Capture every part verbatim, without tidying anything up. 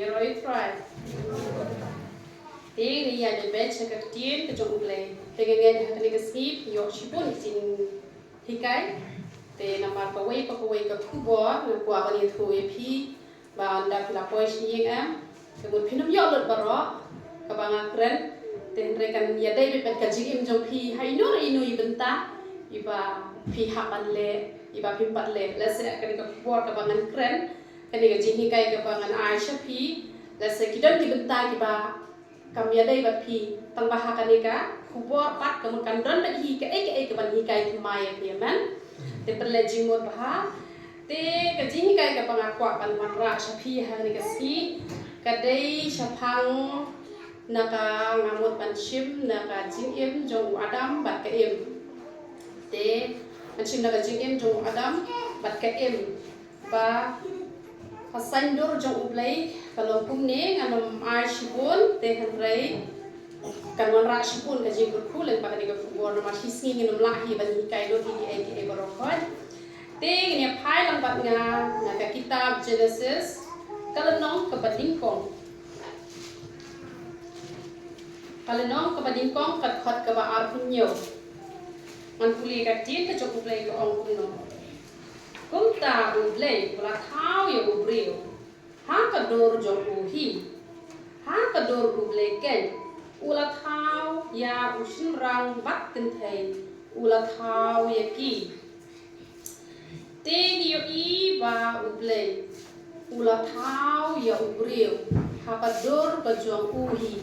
Roi Trai. Te ngi ïa dei bad sha ka ktien ka jong U Blei. Te nga ngeit ha kane ka sngi phi ïoh shibun jinghikai. Te namar kawei pa kawei ka khubor nga kwah ban ïathuh ïa phi ba ynda phi la poi sha ïing em, te mut phin ym ïoh lut baroh kaba nga kren. Te hynrei kan ïa dei bad ka jingim jong phi ha ino ino i bynta iba phi hap ban leh, iba phim pat leh. Lehse kane ka khubor kaba ngan kren, kane ka jinghikai kaba ngan ai sha phi, lehse ki don ki bynta kiba kam ïa dei bad phi, tang ba ha kane ka khubor pat ka mut kan don bad hi kaei kaei kaban hikai thymmai ïa phi, amen. Te pynleh jingmut bha. Te ka jinghikai kaba nga kwah ban wanrah sha phi ha kane ka sngi ka dei shaphang na ka, nga mut ban shim na ka jingim jong u Adam bad ka Im. Te ngan shim na ka jingim jong u Adam bad ka Im. Ba ka saiñdur jong U Blei ka long kumne, ngan ym ai shibun te hynrei kan wanrah shibun ka jingkyrkhu lyngba kane ka khubor namar shi sngi ngin ym lah hi ban hikai lut ïa kiei kiei baroh khoit. Te ngin ïa phai lang bad nga na ka kitab Genesis ka lynnong kaba nyngkong. Ka lynnong kaba nyngkong ka dkhot kaba arphew hynñiew. Ngan pule ka ktien ka jong U Blei ka ong kumno. Kumta U Blei u la thaw ïa u briew ha ka dur jong u hi. Ha ka dur U Blei keiñ u la thaw ïa u shynrang bad kynthei u la thaw ïa ki. Te ngi ïohi ba U Blei u la thaw ïa u briew ha ka dur ka jong u hi.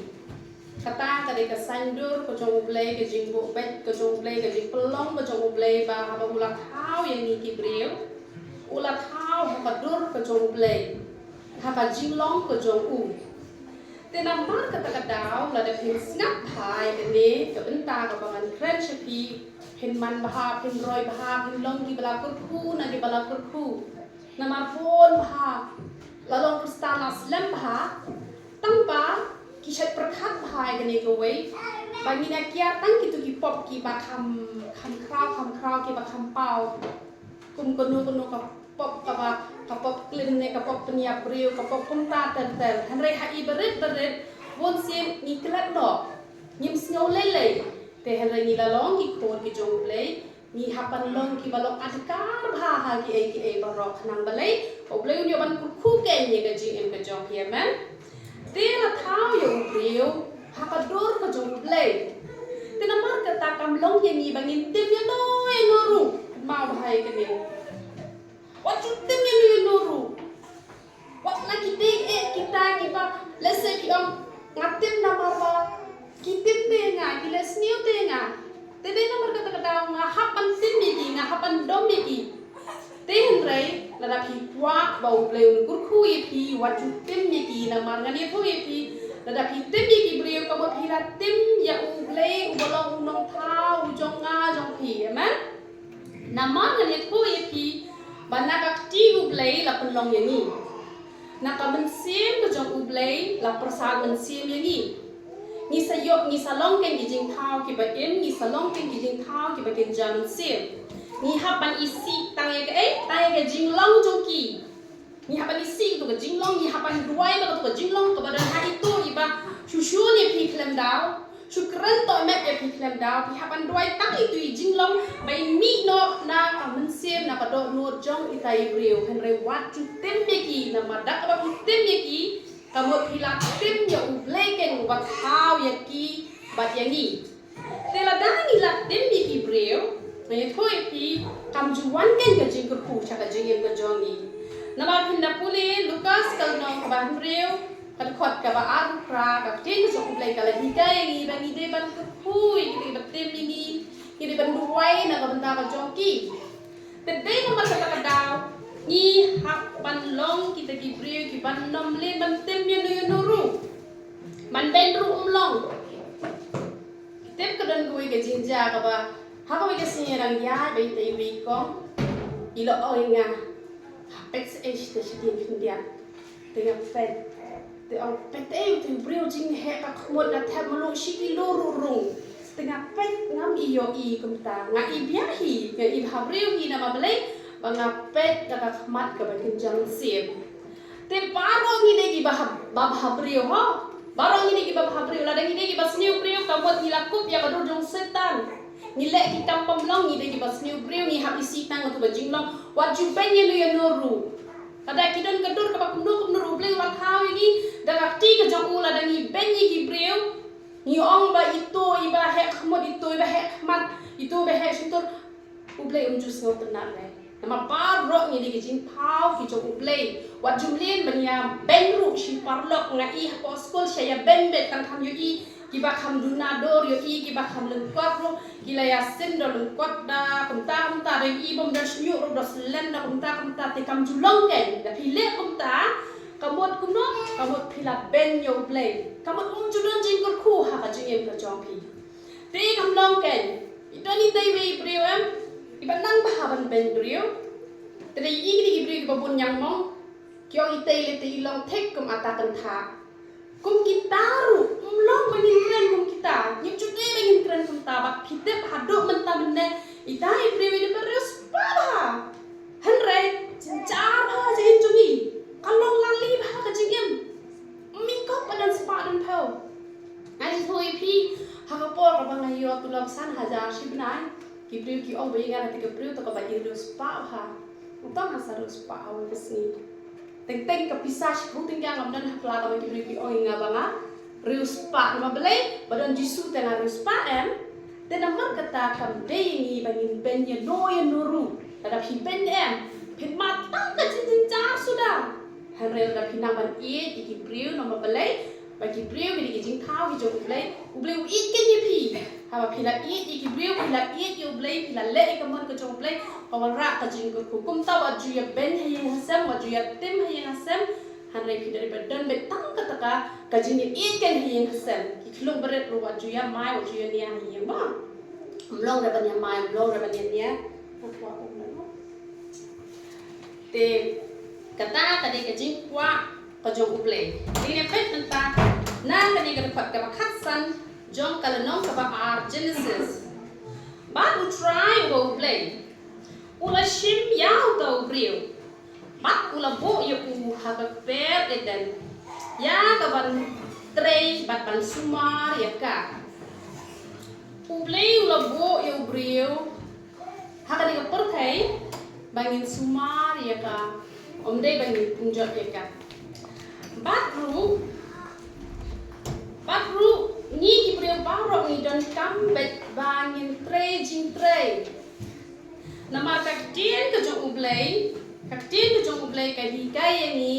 Kata ka dei ka saiñdur ka jong U Blei, ka jingbuh beit ka jong U Blei, ka jingpynlong ka jong U Blei ba haba u la thaw ïa ngi ki briew, u la thaw ha ka dur ka jong U Blei, ha ka jinglong ka jong u. Te namar kata ka daw lada phin sngap bha ïa kane ka bynta kaba ngan kren sha phi, phin man bha, phin roi bha, phin long kiba la kyrkhu na kiba la kyrkhu. Namar bun bha la long Khristan la slem bha, tang ba ki shait pyrkhat bha ïa kane kawei ba ngin ïa kiar tang kito ki pop kiba kham, kham khraw, kham khraw, kiba kham paw. Kum kano kano ka pop kaba, ka pop klim ne ka pop pynïap briew, ka pop kumta ter ter. Hynrei ha i barit barit bun sien ngi klet noh, ngim sngew lei lei. Te hynrei ngi la long ki khun ki jong U Blei, ngi hap ban long kiba long adkar bha ha kiei kiei baroh khnang balei ba U Blei un ïoh ban kyrkhu keiñ ïa ka jingim ka jong phi, amen. Te la thaw ïa u briew ha ka dur ka jong U Blei. Te namar kata kam long ïa ngi ba ngin tim ïano ïano ruh. Kynmaw bha ïa kane. Wat ju tim ïano ïano ruh. Wat la ki dei eh kita kiba, lehse ki ong nga tim namar ba ki tim te nga, ki leh sniew te nga. Te dei namar kata ka daw nga hap ban tim ïa ki, nga hap ban dom ïa ki. Te hynrei lada phi kwah ba U Blei un kyrkhu ïa phi, wat ju tim ïa ki, namar ngan ïathuh ïa phi, lada phi tim ïa ki briew ka mut phi la tim ïa U Blei uba long u nongthaw u jong nga jong phi. Amen. Namar ngan ïathuh ïa phi ba na ka kti U Blei la pynlong ïa ngi. Na ka mynsiem ka jong U Blei la pyrsad mynsiem ïa ngi. Ngi sa ïoh, ngi sa long keiñ ki jingthaw kiba im, ngi sa long keiñ ki jingthaw kiba kynja mynsiem. Ngi hap ban isih tang ïa kaei, tang ïa ka jinglong jong ki. Ngi hap ban isih ïa kato ka jinglong, ngi hap ban duwai ba kato ka jinglong kaba don ha ito iba shu shun ïa phi khlem daw, shu kren toh met ïa phi khlem daw, phi hap ban duwai tang ito i jinglong ba i mih noh na ka mynsiem, na ka dohnud jong ita i briew. Hynrei wat ju tim ïa ki, namar da kaba phi tim ïa ki ka mut phi la tim ïa U Blei keiñ uba thaw ïa ki bad ïa ngi. Te lada ngi la tim ïa ki briew, nga ïathuh ïa phi, kam ju wan keiñ ka jingkyrkhu sha ka jingim ka jong ngi. Namar phin da pule Lukas ka lynnong kaba hynriew, ka dkhot kaba arphew phra, ka ktien ka jong U Blei ka la hikai ïa ngi ba ngi dei ban kyrkhu ïa kita kiba tim ïa ngi, ngi dei ban duwai na ka bynta ka jong ki. Te dei namar kata ka daw ngi hap ban long kita ki briew kiban ym leh ban tim ïano ïano ruh. Ban beiñ ruh ym long. Tip ka don kawei ka jingjia kaba ha kawei ka sngi rangbah ba ita iwei i kong i la ong ïa nga, ha peit seh shatei shatei khyndiat. Te nga peit, te ong, peit te utu u briew jingheh ka khmut, la thep mluh shi kilo ruh rung. Te nga peit ngam ïohi kumta, nga i biang hi, nga i bha briew hi namar balei ba nga peit da ka khmat kaba kynja mynsiem. Te baroh ngi dei kiba ha, Ba bha briew ho. Baroh ngi dei kiba bha briew, lada ngi dei kiba sniew briew, ka mut ngi la kup ïa ka dur jong Soitan. Ngi leh ki kam pamlong, ngi dei kiba sniew briew, ngi hap isih tang ïa ka jinglong. Wat ju beiñ ïano ïano ruh. Lada ki don ka dur kaba kumno kumno ruh, U Blei u la thaw ïa ngi da ka kti ka jong u. Lada ngi beiñ ïa ki briew, ngi ong ba ito iba heh khmut, ito iba heh khmat, ito iba heh shyntur, U Blei um ju sngewtynnad re. Namar baroh ngi dei ki jingthaw ki jong U Blei. Wat ju mlien ban ïa beiñ ruh shi paralok. Nga i hapoh skul sha ïa beiñ beit, tang kham ïohi kiba kham duna dur, ïohi kiba kham lyngkot ruh ki la ïa siew da lyngkot da kumta kumta, da ïohi bym don shñiuh ruh da slem da kumta kumta. Te kam ju long keiñ. Da phi leh kumta, ka mut kumno? Ka mut phi la beiñ ïa U Blei. Ka mut um ju don jingkyrkhu ha ka jingim ka jong phi. Te kam long keiñ. I don itei wei i briew em, iba nang bha ban beiñ briew. Te dei i kine ki briew kiba bun ñiangmong, ki ong itei lei te i long thik kum ata kynthah. Kum kita ruh, um long ba ngin kren kum kita. Ngim ju dei ba ngin kren kumta, bad phi tip haduh mynta mynne, ita i briew i dei ba riewspah bha. Hynrei jynjar bha jingim jong ngi. Ka long lali bha ka jingim. Ym i kop ba don spah don phew. Ngan ïathuh ïa phi, ha ka por kaba nga ïoh tulop san hajar shi bnai, ki briew ki ong ba ïa nga te ka briew te kaba i riewspah bha. Uta nga sa riewspah ha kawei ka sngi. Teng teng ka pisa shiphew tyngka ngam don ha pla, tangba ki briew ki ong ïa nga ba nga riewspah. Namar balei? Ba don Jisu te nga riewspah em. Te namar kata kam dei ïa ngi ba ngin beiñ ïano ïano ruh. Lada phi beiñ em, phin mad tang ka jingjynjar suda. Hynrei lada phi nang ban ïeit ïa ki briew, namar balei? Ba ki briew ki dei ki jingthaw ki jong U Blei. U Blei u ïeit keiñ ïa phi. Haba phi la ïeit ïa ki briew, phi la ïeit ïa U Blei, phi la leh ïa ka mon ka jong U Blei, ka wanrah ka jingkyrkhu. Kumta wat ju ïa beiñ ha ïing ha sem, wat ju ïa tim ha ïing ha sem. Hynrei phi dei ba don beit tang kata ka, ka jingïeit keiñ ha ïing ha sem. Ki khyllung barit ruh wat ju ïa mai, wat ju ïa nia ha ïing ba. Ym long re ban ïa mai, ym long re ban ïa nia. Te kata ka dei ka jingkwah ka jong U Blei. Te ngin ïa peit mynta na kane ka dkhot kaba khatsan jong ka lynnong kaba ar Genesis. Bad U Trai uba U Blei u la shim ïa uta u briew, bad u la buh ïa u ha ka kper Eden, ïa ka ban trei bad ban sumar ïa ka. U Blei u la buh ïa u briew ha kane ka pyrthei ba ngin sumar ïa ka, ym dei ba ngin pynjot ïa ka. Bad ruh, bad ruh ngi ki briew baroh ngi donkam beit ba ngin trei jingtrei. Namar ka ktien ka jong U Blei, ka ktien ka jong U Blei ka hikai ïa ngi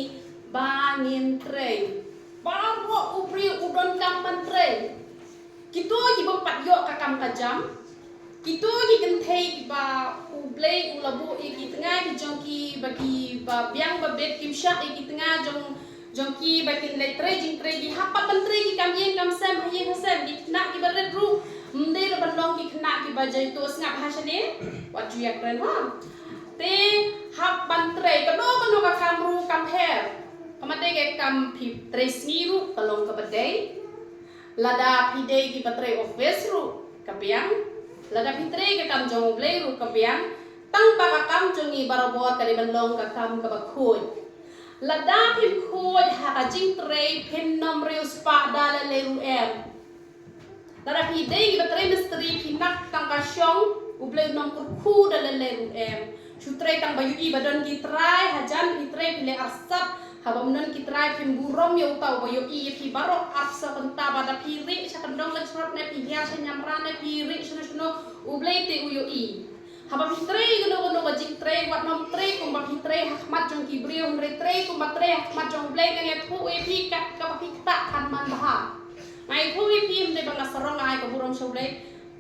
ba ngin trei. Baroh u briew u donkam ban trei. Kito ki bym pat ïoh ka kam ka jam, kito ki kynthei kiba U Blei u la buh ïa ki tnga ki jong ki ba ki ba biang ba bit, kim shah ïa ki tnga jong jong ki ba kin leit trei jingtrei, ki hap pat ban trei ki kam ïing kam sem ha ïing ha sem. Ki khynnah kiba rit ruh ym dei ruh ban long ki khynnah kiba jaituh sngap ha shane, wat ju ïa kren ha. Te hap ban trei, kano kano ka kam ruh kam pher. Ka mat dei ka kam phi trei sngi ruh ka long kaba dei. Lada phi dei kiba trei office ruh ka biang. Lada phi trei ka kam jong U Blei ruh ka biang. Tang ba ka kam jong ngi barabor ka dei ban long ka kam kaba khuid. Lada phim khuid ha ka jingtrei, phin nym riewspah da lei lei ruh em. Lada phi dei kiba trei mistri, phi nak tang ka shong, U Blei u nym kyrkhu da lei lei ruh em. Shu trei tang ba ïohi ba don ki trai hajan, phi trei phi leh arsap. Haba ym don ki trai phim burom ïa uta uba ïohi ïa phi baroh. Arsap kynta ba da phi rieh sha kyndong lajrot ne phi hiar sha ñiamra ne phi rieh shano shano, U Blei te u ïohi. Haba phi trei kano kano ka jingtrei, wat nym trei kumba phi trei ha khmat jong ki briew, hynrei trei kumba trei ha khmat jong U Blei. Ngan ïathuh ïa phi kat kaba phi ktah kan man bha. Nga ïathuh ïa phi, ym dei ba nga sarong, nga ai ka burom sha U Blei.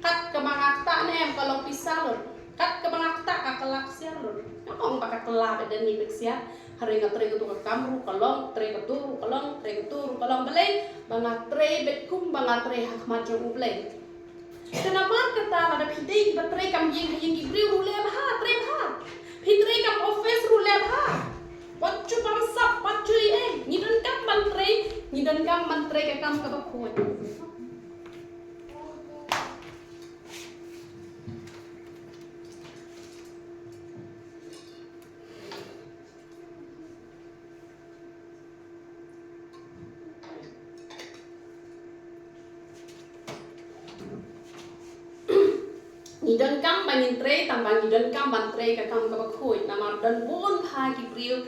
Kat kaba nga ktah ne em, ka long pisa lut. Kat kaba nga ktah ka kylla ksiar lut. Nga ong ba ka kylla ba dang ïa ksiar. Hynrei nga trei kato ka kam ruh ka long, trei kato ruh ka long, trei kato ruh ka long. Balei? Ba nga trei beit kumba nga trei ha khmat jong U Blei. Te namar kata lada phi dei kiba trei kam ïing ha ïing ki briew ruh leh bha, trei bha. Phi trei kam office ruh leh bha. Wat ju bam sap, wat ju leh ei. Ngi donkam ban trei, ngi donkam ban trei ka kam kaba khuid. Ngi donkam ba ngin trei, tang ba ngi donkam ban trei ka kam kaba khuid. Namar don bun bha ki briew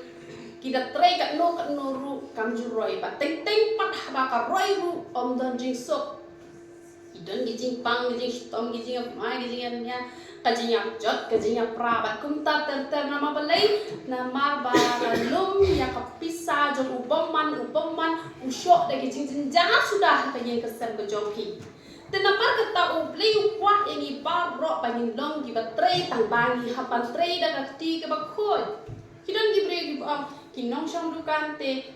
ki da trei katno katno ruh kam ju roi, ba teng teng pat haba ka roi ruh ym don jingsuk. Ki don ki jingpang, ki jingshitom, ki jingïamai, ki jingïania, ka jingïapjot, ka jingïapra, bad kumta ter ter. Namar balei? Namar ba la lum ïa ka pisa jong u bymman, u bymman u shoh da ki jingjynjar suda ha ka ïing ka sem ka jong phi. Te namar kata U Blei u kwah ïa ngi baroh ba ngin long kiba trei, tang ba ngi hap ban trei da ka kti kaba khuid. Ki don ki briew kiba ong ki nongshong dukan te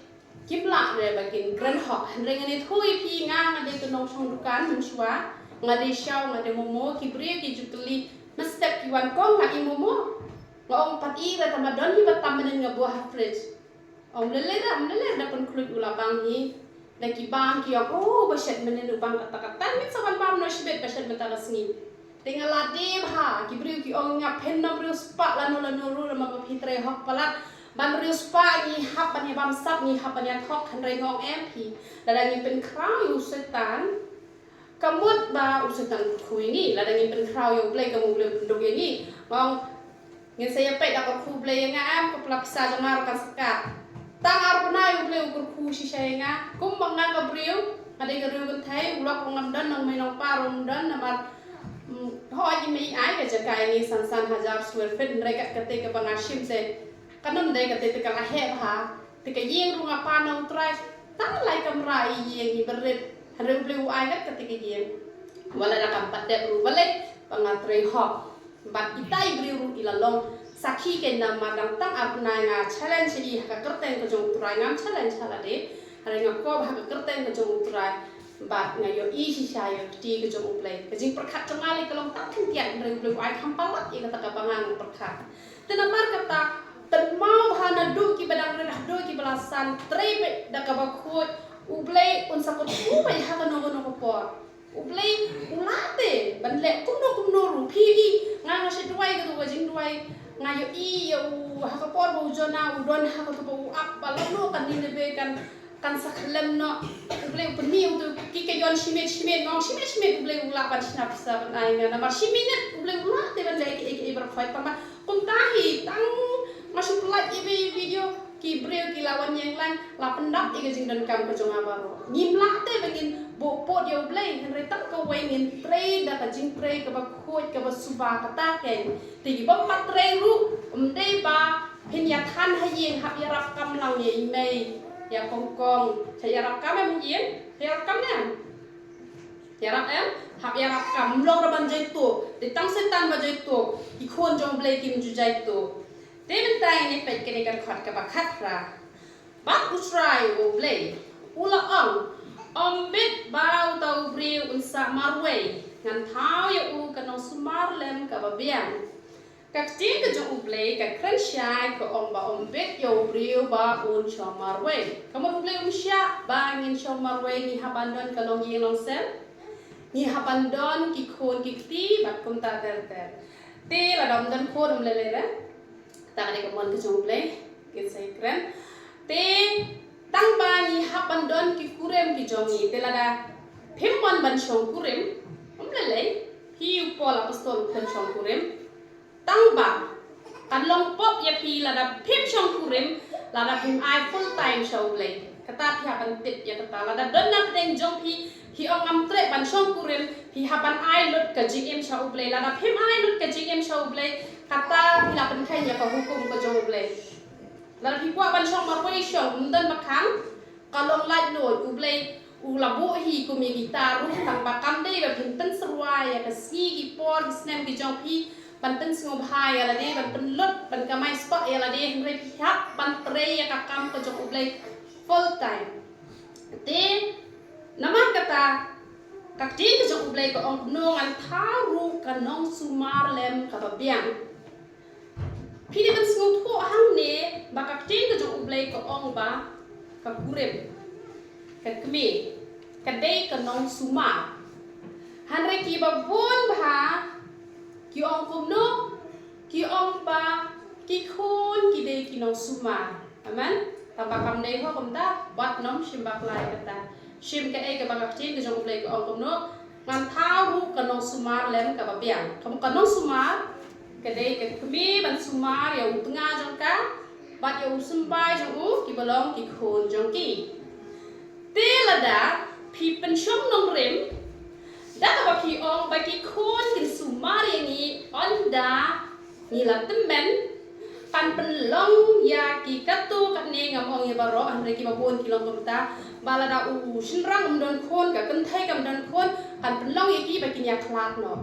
kim lah re ba kin kren hok. Hynrei ngan ïathuh ïa phi, nga nga dei ka nongshong dukan mynshuwa, nga dei shaw, nga dei momo. Ki briew ki ju kylli, mynstep ki wan, kong, nga i momo? Nga ong, pat i re, tang ba don hi ba tam mynnin, nga buh ha fridge. Ong, ym lei lei re, ym lei lei re, da pynkhluit u la bang hi. Da ki bam ki ong, oh, ba shet mynnin u bang katta katta, ngin sa wan bam noh shibit, ba shet mynta ka sngi. Te nga la dei bha, ki briew ki ong ïa nga, phin nym riewspah lano lano ruh, namar ba phi trei hok palat. Ban riewspah ngi hap ban ïa bamsap, ngi hap ban ïa thok, hynrei nga ong em phi, lada ngi pynkhraw ïa u Soitan, ka mut ba u Soitan u kyrkhu ïa ngi. Lada ngi pynkhraw ïa U Blei, ka mut U Blei u pynduk ïa ngi. Nga ong, ngin sa ïa peit da ka kyrkhu U Blei ïa nga em, ka pla pisa jong nga ruh kan sa kat. Tang ar bnai U Blei u kyrkhu shisha ïa nga. Kumba nga ka briew, nga dei ka riew kynthei, u lok ruh ngam don, nongmei nongpa ruh ngam don, namar, mm, hooid i mei i ai ka jaka ïa ngi san san hajar square feet, hynrei kat katei kaba nga shim te kan ym dei katei, te ka la heh bha. Te ka ïing ruh nga pan na U Trai, tang lai kamra i ïing, i barit. Hynrei U Blei u ai kat katei ka ïing. Wat la da kam pat dep ruh balei, ba nga trei hok. Bad itai briew ruh i la long sakhi kein, namar dang tang ar bnai nga challenge ïa i ha ka kyrteng ka jong U Trai, ngam challenge ha lade. Hynrei nga kop ha ka kyrteng ka jong U Trai. Bad nga ïohi shisha ïa ka kti ka jong U Blei. Ka jingpyrkhat jong nga lei ka long tang khyndiat, hynrei U Blei u ai kham palat ïa kata kaba nga pyrkhat. Te namar kata, pynmaw bha naduh kiba dang rit haduh kiba la san, trei beit da kaba khuid, U Blei un sa kyrkhu beit ha kano kano ka por. U Blei u lah te ban leh kumno kumno ruh. Phi ïohi, nga nga shu duwai kato ka jingduwai, nga ïohi ïa u ha ka por ba u Jonah u don ha kato ba u ap, ba lano ka Nineveh kan kan sa khlem noh. U Blei u pynmih u tu ki ka ïon shi miet shi miet, nga ong shi miet shi miet U Blei u lah ban shna pisa ban ai nga. Namar shi minit U Blei u lah te ban leh kiei kiei baroh khoit. Tang ba kumta hi, tang nga shu pynlait ïa i video, ki briew ki la wan ïeng lang, la pyndap ïa ka jingdonkam ka jong nga baroh. Ngim lah te ba ngin buh pud ïa U Blei, hynrei tang kawei, ngin trei da ka jingtrei kaba khuid kaba suba, kata kein. Te ki bym pat trei ruh, ym dei ba phin ïa than ha ïing, hap ïarap kam lang ïa i mei, ïa kong kong. Sa ïarap kam em ha ïing? Sa ïarap kam ne em? Ïarap em? Hap ïarap kam, ym long ruh ban jaituh. Dei tang Soitan ba jaituh. Ki khun jong U Blei kim ju jaituh. Te mynta ngin ïa peit kane ka dkhot kaba khatphra. Bad U Trai U Blei u la ong, ym bit ba uta u briew un sah marwei. Ngan thaw ïa u ka nongsumar lem kaba biang. Ka ktien ka jong U Blei ka kren shai, ka ong ba ym bit ïa u briew ba un shong marwei. Ka mut U Blei um shah ba ngin shong marwei, ngi hap ban don ka longïing longsem, ngi hap ban don ki khun ki kti bad kumta ter ter. Te lada ym don khun, ym lei lei re. Tang dei ka mon ka jong U Blei, ngin sa ïakren. Te tang ba ngi hap ban don ki kurim ki jong ngi. Te lada phim mon ban shong kurim, ym lei lei. Phi, u Paul apostol u kren shong kurim. Tang ba kan long pop ïa phi lada phim shong kurim, lada phim ai full time sha U Blei. Kata phi hap ban tip ïa kata. Lada don na pdeng jong phi, phi ong ngam treh ban shong kurim, phi hap ban ai lut ka jingim sha U Blei. Lada phim ai lut ka jingim sha U Blei, kata phi la pynkheiñ ïa ka hukum ka jong U Blei. Lada phi kwah ban shong marwei, shong, ym don ba khang. Ka long laitluid. U Blei u la buh hi kum ïa kita ruh, tang ba kam dei ba phin pynsyrwa ïa ka sngi, ki por, ki snem ki jong phi ban pynsngewbha ïa lade, ban pynlut, ban kamai spah ïa lade, hynrei phi hap ban trei ïa ka kam ka jong U Blei full time. Te namar kata, ka ktien ka jong U Blei ka ong kumno, ngan thaw ruh ka nongsumar lem kaba biang. Phi dei ban sngewthuh hangne ba ka ktien ka jong U Blei ka ong ba ka kurim, ka kmie, ka dei ka nongsumar. Hynrei kiba bun bha ki ong kumno? Ki ong ba ki khun ki dei ki nongsumar. Amen. Tang ba kam dei ho kumta, bad nym shim bakla ïa kata. Shim kaei kaba ka ktien ka jong U Blei ka ong kumno. Ngan thaw ruh ka nongsumar lem kaba biang. Ka, ka nongsumar ka dei ka kmie ban sumar ïa u tnga jong ka bad ïa u symbai jong u, kiba long ki khun jong ki. Te lada phi pynshong nongrim da kaba phi ong ba ki khun kin sumar ïa ngi, ynda ngi la tymmen, kan pynlong ïa ki katto katne, ngam ong ïa baroh, hynrei kiba bun ki long kumta. Ba lada u shynrang um don khun, ka kynthei kam don khun, kan pynlong ïa ki ba kin ïakhlad noh.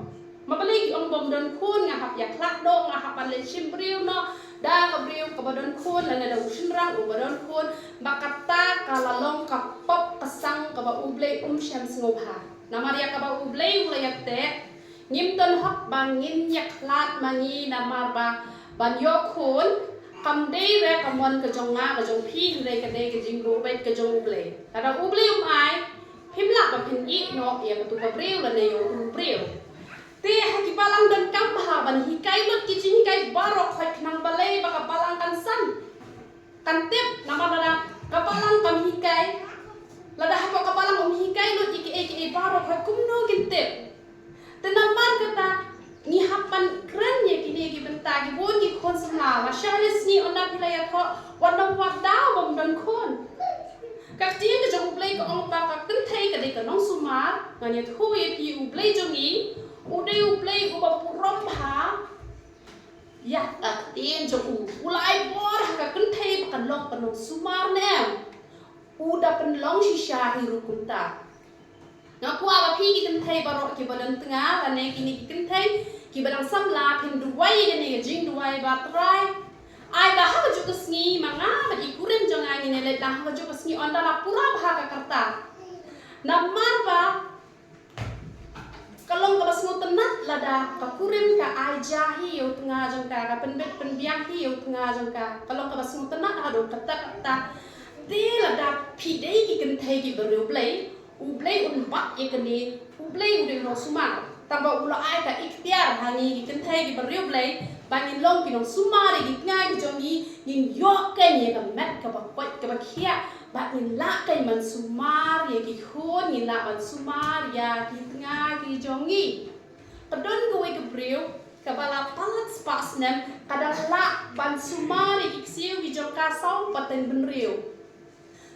Ma balei ki ong bym don khun, nga hap ïakhlad noh, nga hap ban leit shim briew noh da ka briew kaba don khun, lane da u shynrang uba don khun. Ba kata ka la long ka pop ka sang kaba U Blei um shym sngewbha. Namar ïa kaba U Blei u la ïateh, ngim don hok ba ngin ïakhlad ma ngi, namar ba ban ïoh khun kam dei re ka mon ka jong nga ka jong phi, hynrei ka dei ka jingbuh beit ka jong U Blei. Lada U Blei um ai, phim lah ba phin ïeh noh ïa katu ka briew lane ïa utu u briew. Te ha ki balang donkam bha ban hikai lut ki jinghikai baroh khoit, khnang balei ba ka balang kan san, kan tip. Namar lada ka balang kam hikai, lada hapoh ka balang um hikai lut ïa kiei kiei baroh khoit, kumno kin tip? Te namar kata ngi hap ban kren ïa kine ki bynta. Ki bun ki khun samla, lashai lashisngi ynda phi la ïathoh, wat nym wad daw bym don khun. Ka ktien ka jong U Blei ka ong ba ka kynthei ka dei ka nongsumar. Ngan ïathuh ïa phi, U Blei jong ngi u dei U Blei uba burom bha. Ïa ka ktien jong u, u la ai bor ha ka kynthei ba kan long ka nongsumar, ne em? U da pynlong shisha hi ruh kumta. Nga kwah ba phi ki kynthei baroh kiba don tnga lane kine ki kynthei kiba dang samla, phin duwai ïa kane ka jingduwai ba Trai, ai ba ha kajuh ka sngi ma nga bad i kurim jong nga ngin ïaleit lang ha kajuh ka sngi ynda la pura bha ka rta. Namar ba ka long kaba sngewtynnat lada ka kurim ka ai ja hi ïa u tnga jong ka, ka pynbit pynbiang hi ïa u tnga jong ka. Ka long kaba sngewtynnat haduh katta katta. Te lada phi dei ki kynthei kiba riewblei, U Blei un bat ïa kane. U Blei u dei u nongsumar, tangba u la ai ka iktiar ha ngi ki kynthei kiba riewblei ba ngin long ki nongsumar ïa ki tnga ki jong ngi, ngin ïoh keiñ ïa ka met kaba koit kaba khiah. Bad ngin lah keiñ ban sumar ïa ki khun, ngin lah ban sumar ïa ki tnga ki jong ngi. Ka don kawei ka briew kaba la palat spah snem, ka dang lah ban sumar ïa ki ksiew ki jong ka saw pateng bynriew.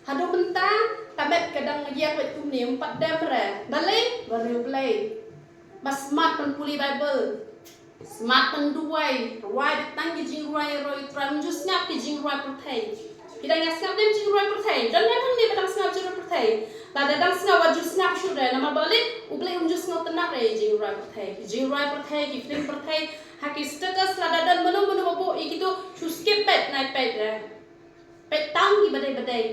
Haduh mynta ka met ka dang ïeng beit kumne, ym pat dem re. Balei? Ba riewblei. Ba smat ban pule Baibl, smat ban duwai, rwai beit tang ki jingrwai ïaroh U Trai, ym ju sngap ki jingrwai pyrthei. Phi dang ïa sngap ne em jingrwai pyrthei? Don ne em hangne ba dang sngap jingrwai pyrthei? Lada dang sngap, wat ju sngap shuh de, namar balei? U Blei um ju sngewtynnat re jingrwai pyrthei. Ki jingrwai pyrthei, ki film pyrthei, ha ki status lada don mano mano ba buh ïa kito, shu skip beit, nai peit re. Peit tang kiba dei ba dei.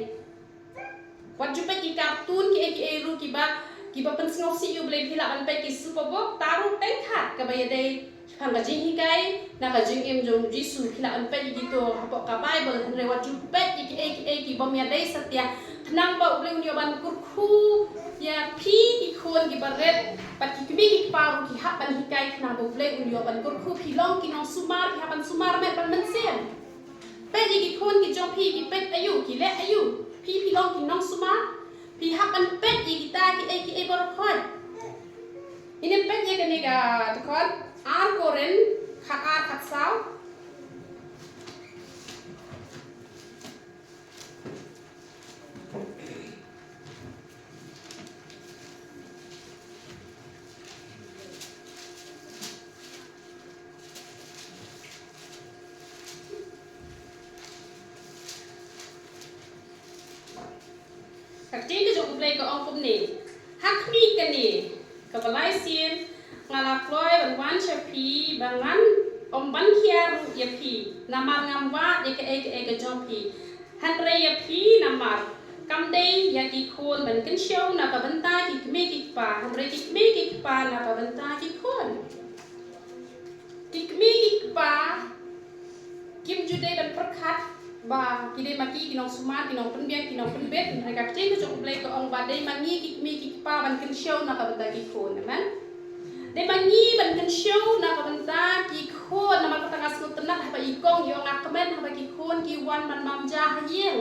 Wat ju peit ki cartoon kiei kiei ruh kiba, kiba pynsngewsih ïa U Blei. Phi lah ban peit ki Superbook, ta ruh teng khat kaba ïadei shaphang ka jinghikai na ka jingim jong U Jisu. Phi lah ban peit ïa kito hapoh ka Baibl, hynrei wat ju peit ïa kiei kiei ki bym ïadei satia, khnang ba U Blei un ïoh ban kyrkhu ïa phi ki khun kiba rit, bad ki kmie ki kpa ruh ki hap ban hikai khnang ba U Blei un ïoh ban kyrkhu. Phi long ki nongsumar, phi hap ban sumar met bad mynsiem. Peit ïa ki khun ki jong phi, ki peit aïu, ki leh aïu. Phi, phi long ki nongsumar, phi hap ban peit ïa kita kiei kiei baroh khoit. Ngin ym peit ïa kane ka dkhot, Ar Korinth khat ar khat saw. Ka ktien ka jong U Blei ka ong kumne: Ha khmih kane kaba lai sien nga la kloi ban wan sha phi, ba ngan ym ban khia ruh ïa phi, namar ngam wad ïa kaei kaei ka jong phi. Hynrei ïa phi namar kam dei ïa ki khun ban kynshew na ka bynta ki kmie ki kpa, hynrei ki kmie ki kpa na ka bynta ki khun. Ki kmie ki kpa kim ju dei ban pyrkhat ba ki dei ma ki ki nongsumar, ki nongpynbiang, ki nongpynbit. Hynrei ka ktien ka jong U Blei ka ong ba dei ma ngi ki kmie ki kpa ban kynshew na ka bynta ki khun. Amen. Dei ma ngi ban kynshew na ka bynta ki khun. Namar kata nga sngewtynnat haba i kong i ong, nga kmen haba ki khun ki wan ban mam ja ha ïing.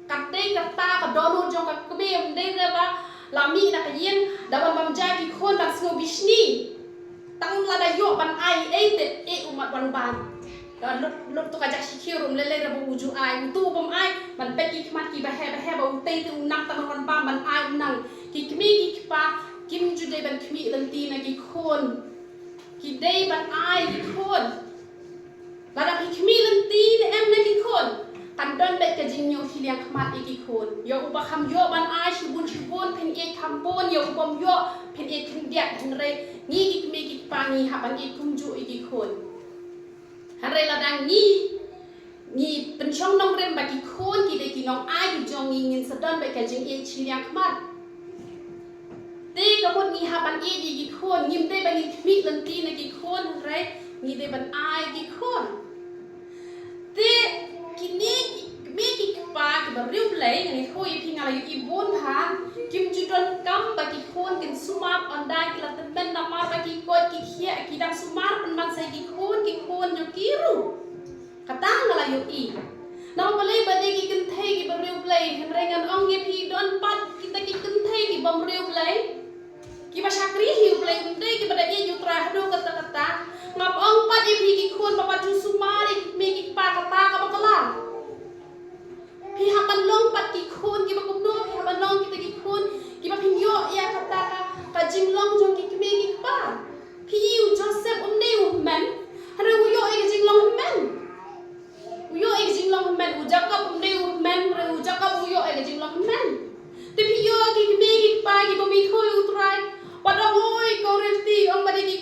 Ka dei kata ka dohnud jong ka kmie, ym dei re ba La mih na ka ïing, da wan bam ja ki khun ban sngew bishni. Tang lada ïoh ban ai ei te, eh, u mat wan bam. Da lut, lut tu ka ja shi khiew rum lei lei rabo u ju ai. Utu bam ai, ban pet ki khmat ki bahe bahe ba utei te u nang tang wan bam ban ai u nang. Ki kmie ki kpa, kim ju dei ban khmih lynti na ki khun. Ki dei ban ai ki khun. Lada phi khmih lynti ne em na ki khun, kan don beit ka jingñiew shiliang khmat ïa ki khun. Ïa uba kham ïoh ban ai shibun shibun phin ïeit kham bun, ïa ubym ïoh phin ïeit khyndiat, hynrei ngi ki kmie ki kpa ngi hap ban ïeit kumjuh ïa ki khun. Hynrei lada ngi, ngi pynshong nongrim ba ki khun ki dei ki nongai ki jong ngi, ngin sa don beit ka jingïeit shiliang khmat. Te ka mut ngi hap ban ïeit ïa ki khun, ngim dei ba ngi khmih lynti na ki khun, hynrei ngi dei ban ai ki khun. Te kine ki kmie ki kpa kiba riewblei, ngan ïathuh ïa phi, nga la ïohi bun bha, kim ju donkam ba ki khun kin sumar ynda ki la tymmen namar ba ki koit ki khiah ki dang sumar pynban sa ïa ki khun, ki khun jong ki ruh. Kata nga la ïohi. Namar balei? Ba dei ki kynthei kiba riewblei, hynrei ngan ong ïa phi, don pat kita ki kynthei kibym riewblei, kiba shakri hi U Blei, ym dei kiba da ïeit ïa U Trai haduh katta katta. Ngam ong pat ïa phi ki khun ba wat ju sumar ïa ki kmie ki kpa, kata kaba khlaiñ. Phi hap ban long pat ki khun kiba kumno? Phi hap ban long kita ki khun kiba phin ïoh ïa kata ka, ka jinglong jong ki kmie ki kpa. Phi i u Joseph um dei u hynmen, hynrei u ïoh ïa ka jinglong hynmen. U ïoh ïa ka jinglong hynmen. U Jakob um dei u hynmen, hynrei u Jakob u ïoh ïa ka jinglong hynmen. Te phi ïoh ki kmie ki kpa kibym ithuh ïa U Trai, wat ong oi ko riti, ong ba dei ki,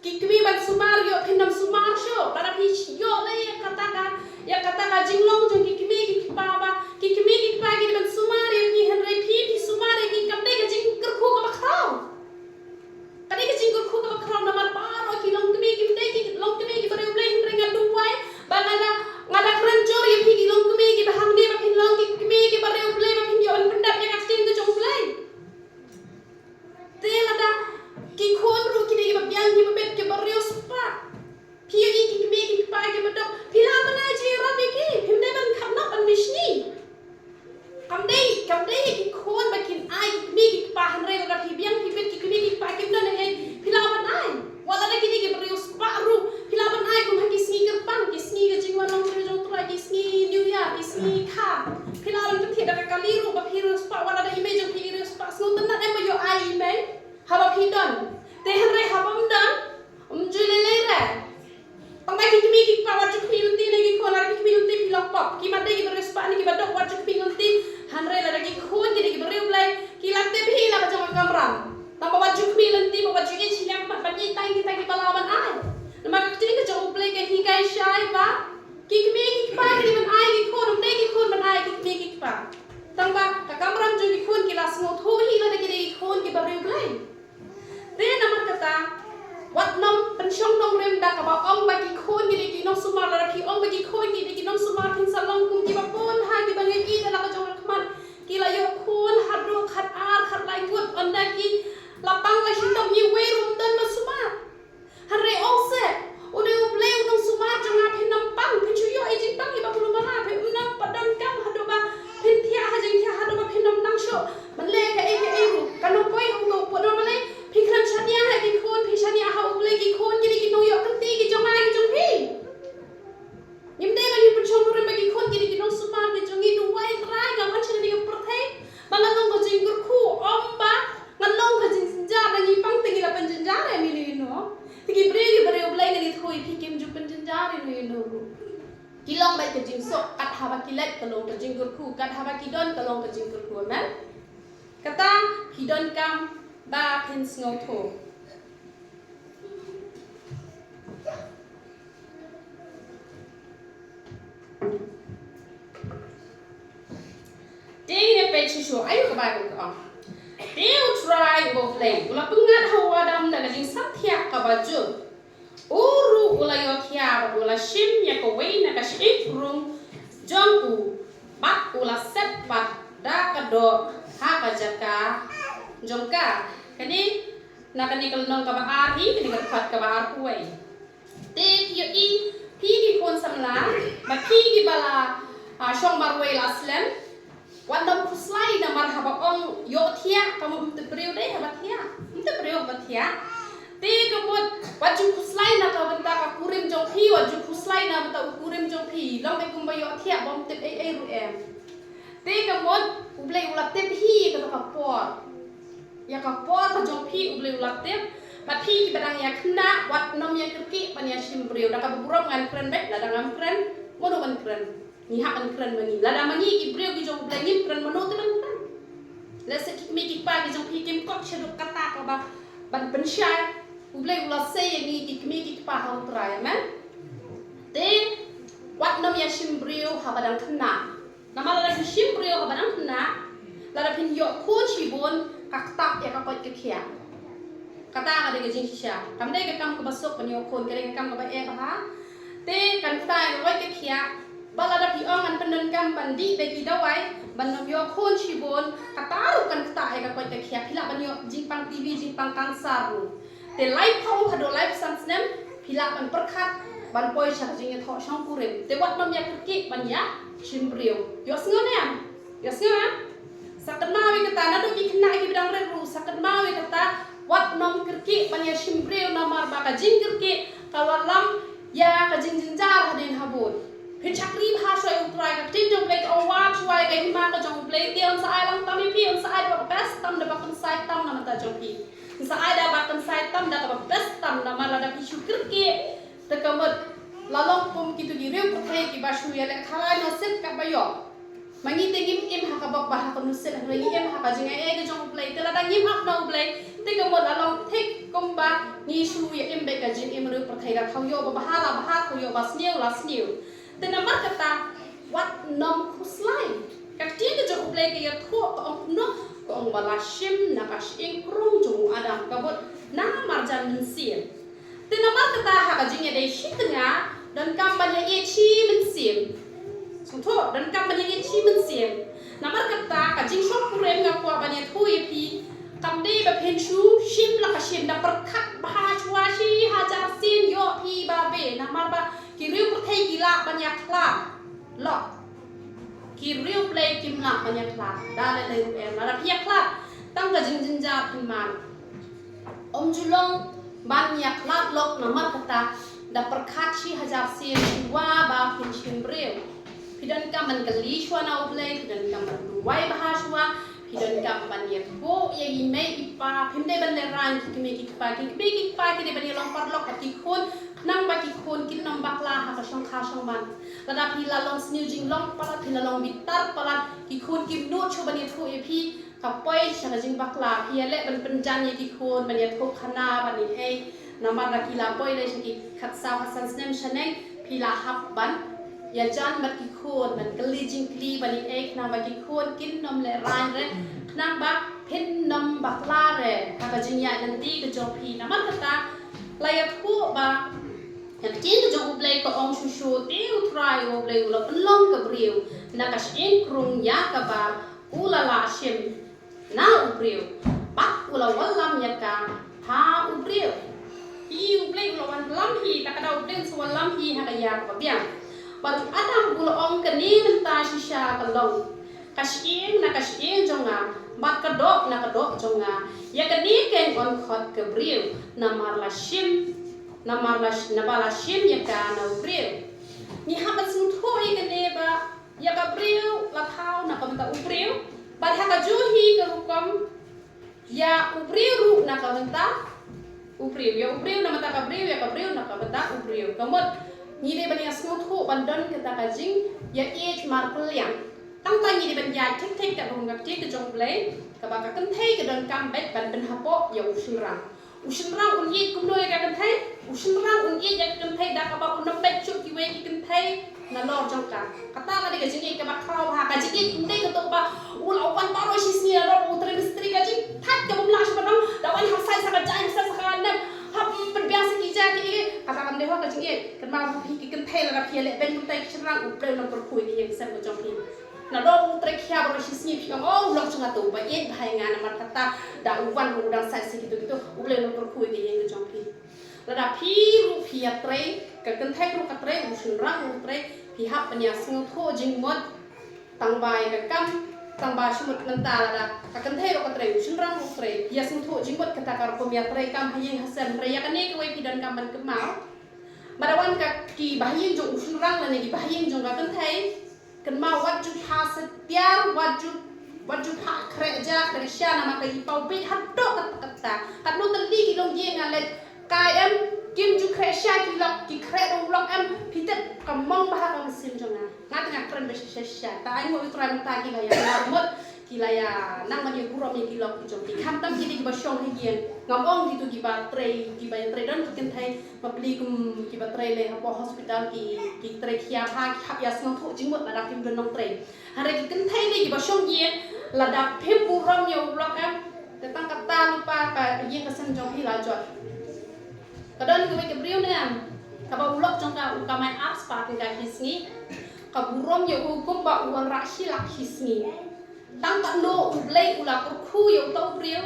ki kmie ban sumar, ïoh phin ym sumar shuh. Lada phi ïoh lei ïa kata ka, ïa kata ka jinglong jong ki kmie ki kpa ba ki kmie ki kpa ki dei ban sumar ïa phi, hynrei phi, phi sumar ïa ki, kam dei ka jingkyrkhu kaba khraw. Ka dei ka jingkyrkhu kaba khraw namar baroh ki longkmie kim dei ki longkmie kiba riewblei, hynrei nga duwai ba nga la, nga la kren jur ïa phi ki longkmie kiba hangne ba phin long ki kmie kiba riewblei, ba phin ïoh ban pyndap ïa ka ktien ka jong U Blei. Te lada ki khun ruh ki dei kiba biang kiba bit kiba riewspah, phi ïohi ki kmie ki kpa kiba duk, phi lah ban ai jingïarap ïa ki, phim dei ban khap noh ban bishni. Kam dei, kam dei ïa ki khun ba kin ai ki kmie ki kpa, hynrei lada phi biang phi bit ki kmie ki kpa kim don ei ei, phi lah ban ai. Wat lada ki dei kiba riewspah ruh, phi lah ban ai kum ha ki sngi kyrpang, ki sngi ka jingwan nongshun jong U Trai, ki sngi New Year, ki sngi kha. Phi lah ban pynthiah da ka kali ruh ba phi riewspah, wat lada i mei jong phi i riewspah, sngewtynnat em ba ïoh ai i mei haba phi don. Te hynrei haba ym don, ym ju lei lei re. Tang ba ki kmie ki kpa wat ju khmih lynti na ki khun, lada phi khmih lynti phi long pop. Ki ma dei kiba riewspah ne kiba duk, wat ju khmih lynti. Hynrei lada ki khun ki dei kiba riewblei, ki la tip hi la ka jong ka kamram. Tang ba wat ju khmih lynti, ba wat ju ïeit shiliang khmat ban ïeit tang kita kiba lah ban ai. Namar ka ktien ka jong U Blei ka hikai shai ba ki kmie ki kpa ki dei ban ai ki khun, ym dei ki khun ban ai ki kmie ki kpa. Tang ba ka kamram jong ki khun ki la sngewthuh hi lada ki dei ki khun kiba riewblei. Te namar kata, wat nym pynshong nongrim da kaba ong ba ki khun ki dei ki nongsumar, lada phi ong ba ki khun ki dei ki nongsumar, phin sa long kum kiba bun ha kiba ngi ïohi da la ka jong ka khmat. Ki la ïoh khun haduh khat ar khat lai ngut, ynda ki la pang la shitom, iwei ruh ym don ba sumar. Hynrei ong se, u dei U Blei u nongsumar jong nga, phin nym pang, phin shu ïoh i jingpang iba khlem mala, phin nym pat donkam haduh ba phin thiah ha jingthiah, haduh ba phin nym nang shuh ban leh kaei kaei ruh. Ka nongpoi ha u kpu, namar balei? Phi khlem shaniah ha ki khun, phi shaniah ha U Blei. Ki khun ki dei ki nongïoh kynti ki jong nga ki jong phi. Ngim dei ban ïa pynshong nongrim ba ki khun ki dei ki nongsumar ki jong ngi. Duwai Trai, nga wan sha kane ka pyrthei ba ngan long ka jingkyrkhu, ym ba ngan long ka jingjynjar. Ngi pang te ngi la pynjynjar ïa mino mino. Te ki briew kiba riewblei, ngan ïathuh ïa phi, kim ju pynjynjar ïano ïano ruh. Ki long beit ka jingsuk kat haba ki leit, ka long ka jingkyrkhu, kat haba ki don, ka long ka jingkyrkhu. Amen. Kata, phi donkam ba phin sngewthuh. Te ngin ïa peit shuh shuh, aïu ka Baibl ka ong. Te U Trai U Blei u la pyngngad ha u Adam da ka jingsamthiah kaba jur. U ruh u la ïoh khia bad u la shim ïa kawei na ka shyieng krung jong u, bad u la set pat da ka doh ha ka jaka jong ka. Kane, na kane ka lynnong kaba ar hi, kane ka dkhot kaba ar phew wei. Te phi ïohi, phi ki khun samla, bad phi kiba la, ah, shong marwei la slem, wat nym khuslai namar Haba ong ïohthiah, ka mut ym tip briew dei haba thiah. Ym tip briew haba thiah. Te ka mut wat ju khuslai na ka bynta ka kurim jong phi, wat ju khuslai na bynta u kurim jong phi. Long beit kumba ïohthiah bym tip ei ei ruh em. Te ka mut U Blei u la tip hi ïa kata ka por. Ïa ka por ka jong phi U Blei u la tip. Bad phi kiba dang ïa khynnah wat nym ïa kyrkieh ban ïa shim briew. Da kaba burom ngan kren beit, lada ngam kren, mano ban kren? Ngi hap ban kren ma ngi. Lada ma ngi ki briew ki jong U Blei ngim kren, mano te ban kren? Lehse ki kmie ki kpa ki jong phi kim kot sha duk kata kaba ban pynshai. U Blei u la sei ïa ngi ki kmie ki kpa ha U Trai, amen. Te wat nym ïa shim briew haba dang khynnah. Namar lada phin shim briew haba dang khynnah, lada phin ïoh khun shibun, ka ktah ïa ka koit ka khiah. Kata ka dei ka jingshisha. Kam dei ka kam kaba suk ban ïoh khun, ka dei ka kam kaba eh bha. Te kan ktah ïa ka koit ka khiah. Bad lada phi ong ngan pyndonkam ban dih beit ki dawai ban nym ïoh khun shibun, kata ruh kan ktah ïa ka koit ka khiah. Phi lah ban ïoh jingpang T B, jingpang kansar ruh. Te laiphew haduh laiphew san snem phi lah ban pyrkhat ban poi sha ka jingïathoh shongkurim. Te wat nym ïa kyrkieh ban ïa shim briew. Ïohsngew ne em? Ïohsngew em? Sa kynmaw ïa kata, naduh ki khynnah kiba dang rit ruh, sa kynmaw ïa kata, wat nym kyrkieh ban ïa shim briew namar ba ka jingkyrkieh ka wallam ïa ka jingjynjar hadien habud. Phin shakri bha shuwa ïa U Trai, ka ktien jong U Blei ka ong, wad shuwa ïa ka hima ka jong U Blei, te un sa ai lang tam ïa phi, un sa ai da ba best tam, da ba kynsai tam na bynta jong phi. Un sa ai da ba kynsai tam, da kaba best tam, namar lada phi shu kyrkieh, te ka mut la long kum kito ki riew pyrthei kiba shu ïaleh khalai noh sip katba ïoh. Ma ngi te ngim im ha ka bok ba ha ka nusit, hynrei ngi im ha ka jingai ei ka jong U Blei. Te lada ngim ap na U Blei, te ka mut la long thik kumba ngi shu ïa im beit ka jingim riew pyrthei, la thaw ïoh ba bha la bha, thaw ïoh ba sniew la sniew. Te namar kata wat nym khuslai. Ka ktien ka jong U Blei ka ïathuh, ka ong kumno? Ka ong ba la shim na ka shyieng krung jong u Adam, ka mut na marjan mynsiem. Te namar kata ha ka jingïadei shi tnga donkam ban ïaieit shi mynsiem. Sngewthuh, donkam ban ïaieit shi mynsiem. Namar kata ka jingshongkurim nga kwah ban ïathuh ïa phi, kam dei ba phin shu shim la ka shim, da pyrkhat bha shuwa shi hajar sien ïoh phi ba be, namar ba ki riew pyrthei ki lah ban ïakhlad. Lok. Ki riew Blei kim lah ban ïakhlad. Da lei lei ruh em, lada phi ïakhlad, tang ka jingjynjar phin man. Ym ju long ban ïakhlad lok, namar kata da pyrkhat shi hajar sien shuwa ba phin shim briew. Phi donkam ban kylli shuwa na U Blei, phi donkam ban duwai bha shuwa, phi donkam ban ïathuh ïa i mei i pa, phim dei ban lehraiñ ki kmie ki kpa, ki kmie ki kpa ki dei ban ïalong paralok bad ki khun, khnang ba ki khun kin ym bakla ha ka shongkha shongman. Lada phi la long sniew jinglong palat, phi la long bitar palat, ki khun kim nud shuh ban ïathuh ïa phi, ka poi sha ka jingbakla. Phi ïaleh ban pynjan ïa ki khun ban ïathuh khana ban ïa ei, namar da ki la poi lei sha ki khatsaw khatsan snem shaneng, phi la hap ban ïajan bad ki khun, ban kylli jingkylli ban ïa ei, khnang ba ki khun kin ym lehraiñ re, khnang ba phin ym bakla re ha ka jingïaid lynti ka jong phi. Namar kata la ïathuh ba ka ktien ka jong U Blei ka ong shuh shuh, te U Trai U Blei u la pynlong ka briew na ka shyieng krung ïa kaba u la lah shim na u briew, bad u la wallam ïa ka ha u briew. Hi, U Blei u la wallam hi, ta ka da U Blei un sa wallam hi ha ka ïa kaba biang. Bad u Adam u la ong, kane mynta shisha ka long ka shyieng na ka shyieng jong nga, bad ka doh na ka doh jong nga. Ïa kane keiñ yn khot ka briew, namar la shim, namar la sh-, naba la shim ïa ka na u briew. Ngi hap ban sngewthuh ïa kane ba ïa ka briew la thaw na ka bynta u briew. Bad ha kajuh hi ka rukom, ïa u briew ruh na ka bynta u briew. Ïa u briew na ka bynta ka briew, ïa ka briew na ka bynta u briew. Ka mut ngi dei ban ïa sngewthuh ban don kata ka jingïaieit markylliang. Tang tang ngi dei ban ïaid thik thik katba ka ktien ka jong U Blei, kaba ka kynthei ka donkam beit ban pynhapoh ïa u shynrang. U shynrang un ïeit kumno ïa ka kynthei? U shynrang un ïeit ïa ka kynthei da kaba un ym beit shuh kiwei ki kynthei nalor jong ka. Kata ka dei ka jingïeit kaba khraw bha, ka jingïeit ym dei kato ba u la wan baroh shisngi nalor u trei mistri, ka jingthait kaba ym lah shuh ban ong, da wan hap sai sa ka jaiñ, hap sai sa ka nep, hap pynbiang sa ki jaiñ ki, kata kam dei ho ka jingïeit. Kynmaw ba phi ki kynthei lada phi ïaleh beiñ kumta ïa ki shynrang, U Blei un ym kyrkhu ïa ka ïing ka sem ka jong phi. Nalor u trei khia baroh shisngi phi ong, oh, u lok jong nga to uba ïeit bha ïa nga, namar kata da u wan ruh u dang sait sha kito kito, U Blei un ym kyrkhu ïa ka ïing ka jong phi. Lada phi ruh phi ïatrei, ka kynthei ruh ka trei, u shynrang ruh u trei, phi hap ban ïa sngewthuh jingmut. Tang ba ïa ka kam, Tang ba shu mut mynta lada ka kynthei ruh ka trei, u shynrang ruh u trei, ïa sngewthuh jingmut kata ka rukom ïa trei kam ha ïing ha sem, hynrei ïa kane kawei phi donkam ban kynmaw. Ba da wan ka ki bahaïing jong u shynrang lane ki bahaïing jong ka kynthei, kynmaw wat ju phah satiar, wat ju, wat ju phah khreh ja khreh sha, namar ka i paw beit haduh katta katta. Katno tylli ki longïing nga leit kai em, kim ju khreh sha ki lok, ki khreh da u lok em, phi tip ka mong bha ka mynsiem jong nga. Nga te nga kren ba shisha shisha. Ta ai nguh ïa u Trai mynta ki la ïa mut, ki la ïa nang ban ïa burom ïa ki lok ki jong ki. Khamtam kine kiba shong ha ïing. Ngam ong kito kiba trei, kiba ïa trei don ki kynthei bapli kum kiba trei lei hapoh hospital, ki, ki trei khia bha, ki hap ïa sngewthuh jingmut lada phim don nongtrei. Hynrei ki kynthei lei kiba shong ïing, lada phim burom ïa u lok em, te tang kata lypa ka ïing ka sem jong phi la jot. Ka don kawei ka briew ne em, kaba u lok jong ka u kamai ar spah tyngka hi sngi. Ka burom ïa u kumba u wanrah shi lak hi sngi. Tang katno U Blei u la kyrkhu ïa uta u briew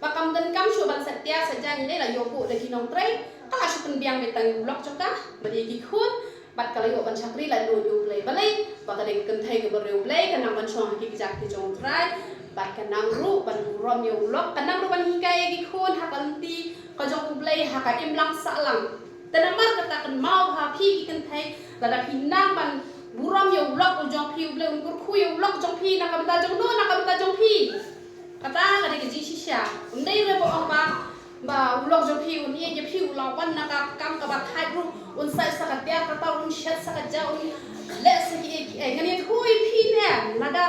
ba kam donkam shuh ban sa tiar sa jaiñ, ne la ïoh buh da ki nongtrei. Ka la shu pynbiang beit tang ïa u lok jong ka bad ïa ki khun, bad ka la ïoh ban shakri la lut ïa U Blei. Balei? Ba ka dei ka kynthei kaba riewblei, ka nang ban shong ha ki kjat ki jong U Trai, bad ka nang ruh ban burom ïa u lok, ka nang ruh ban hikai ïa ki khun ha ka lynti ka jong U Blei ha ka imlang sahlang. Te namar kata kynmaw bha phi ki kynthei, lada phi nang ban burom ïa u lok u jong phi, U Blei un kyrkhu ïa u lok jong phi na ka bynta jong no, na ka bynta jong phi. Kata ka dei ka jingshisha. Ym dei re ba ong ba, ba u lok jong phi un ïeit ïa phi, u la wan na ka kam kaba thait ruh, un sa ïa sa ka tiar kata, un shet sa ka ja, un leh sa kiei kiei. Ngan ïathuh ïa phi ne, lada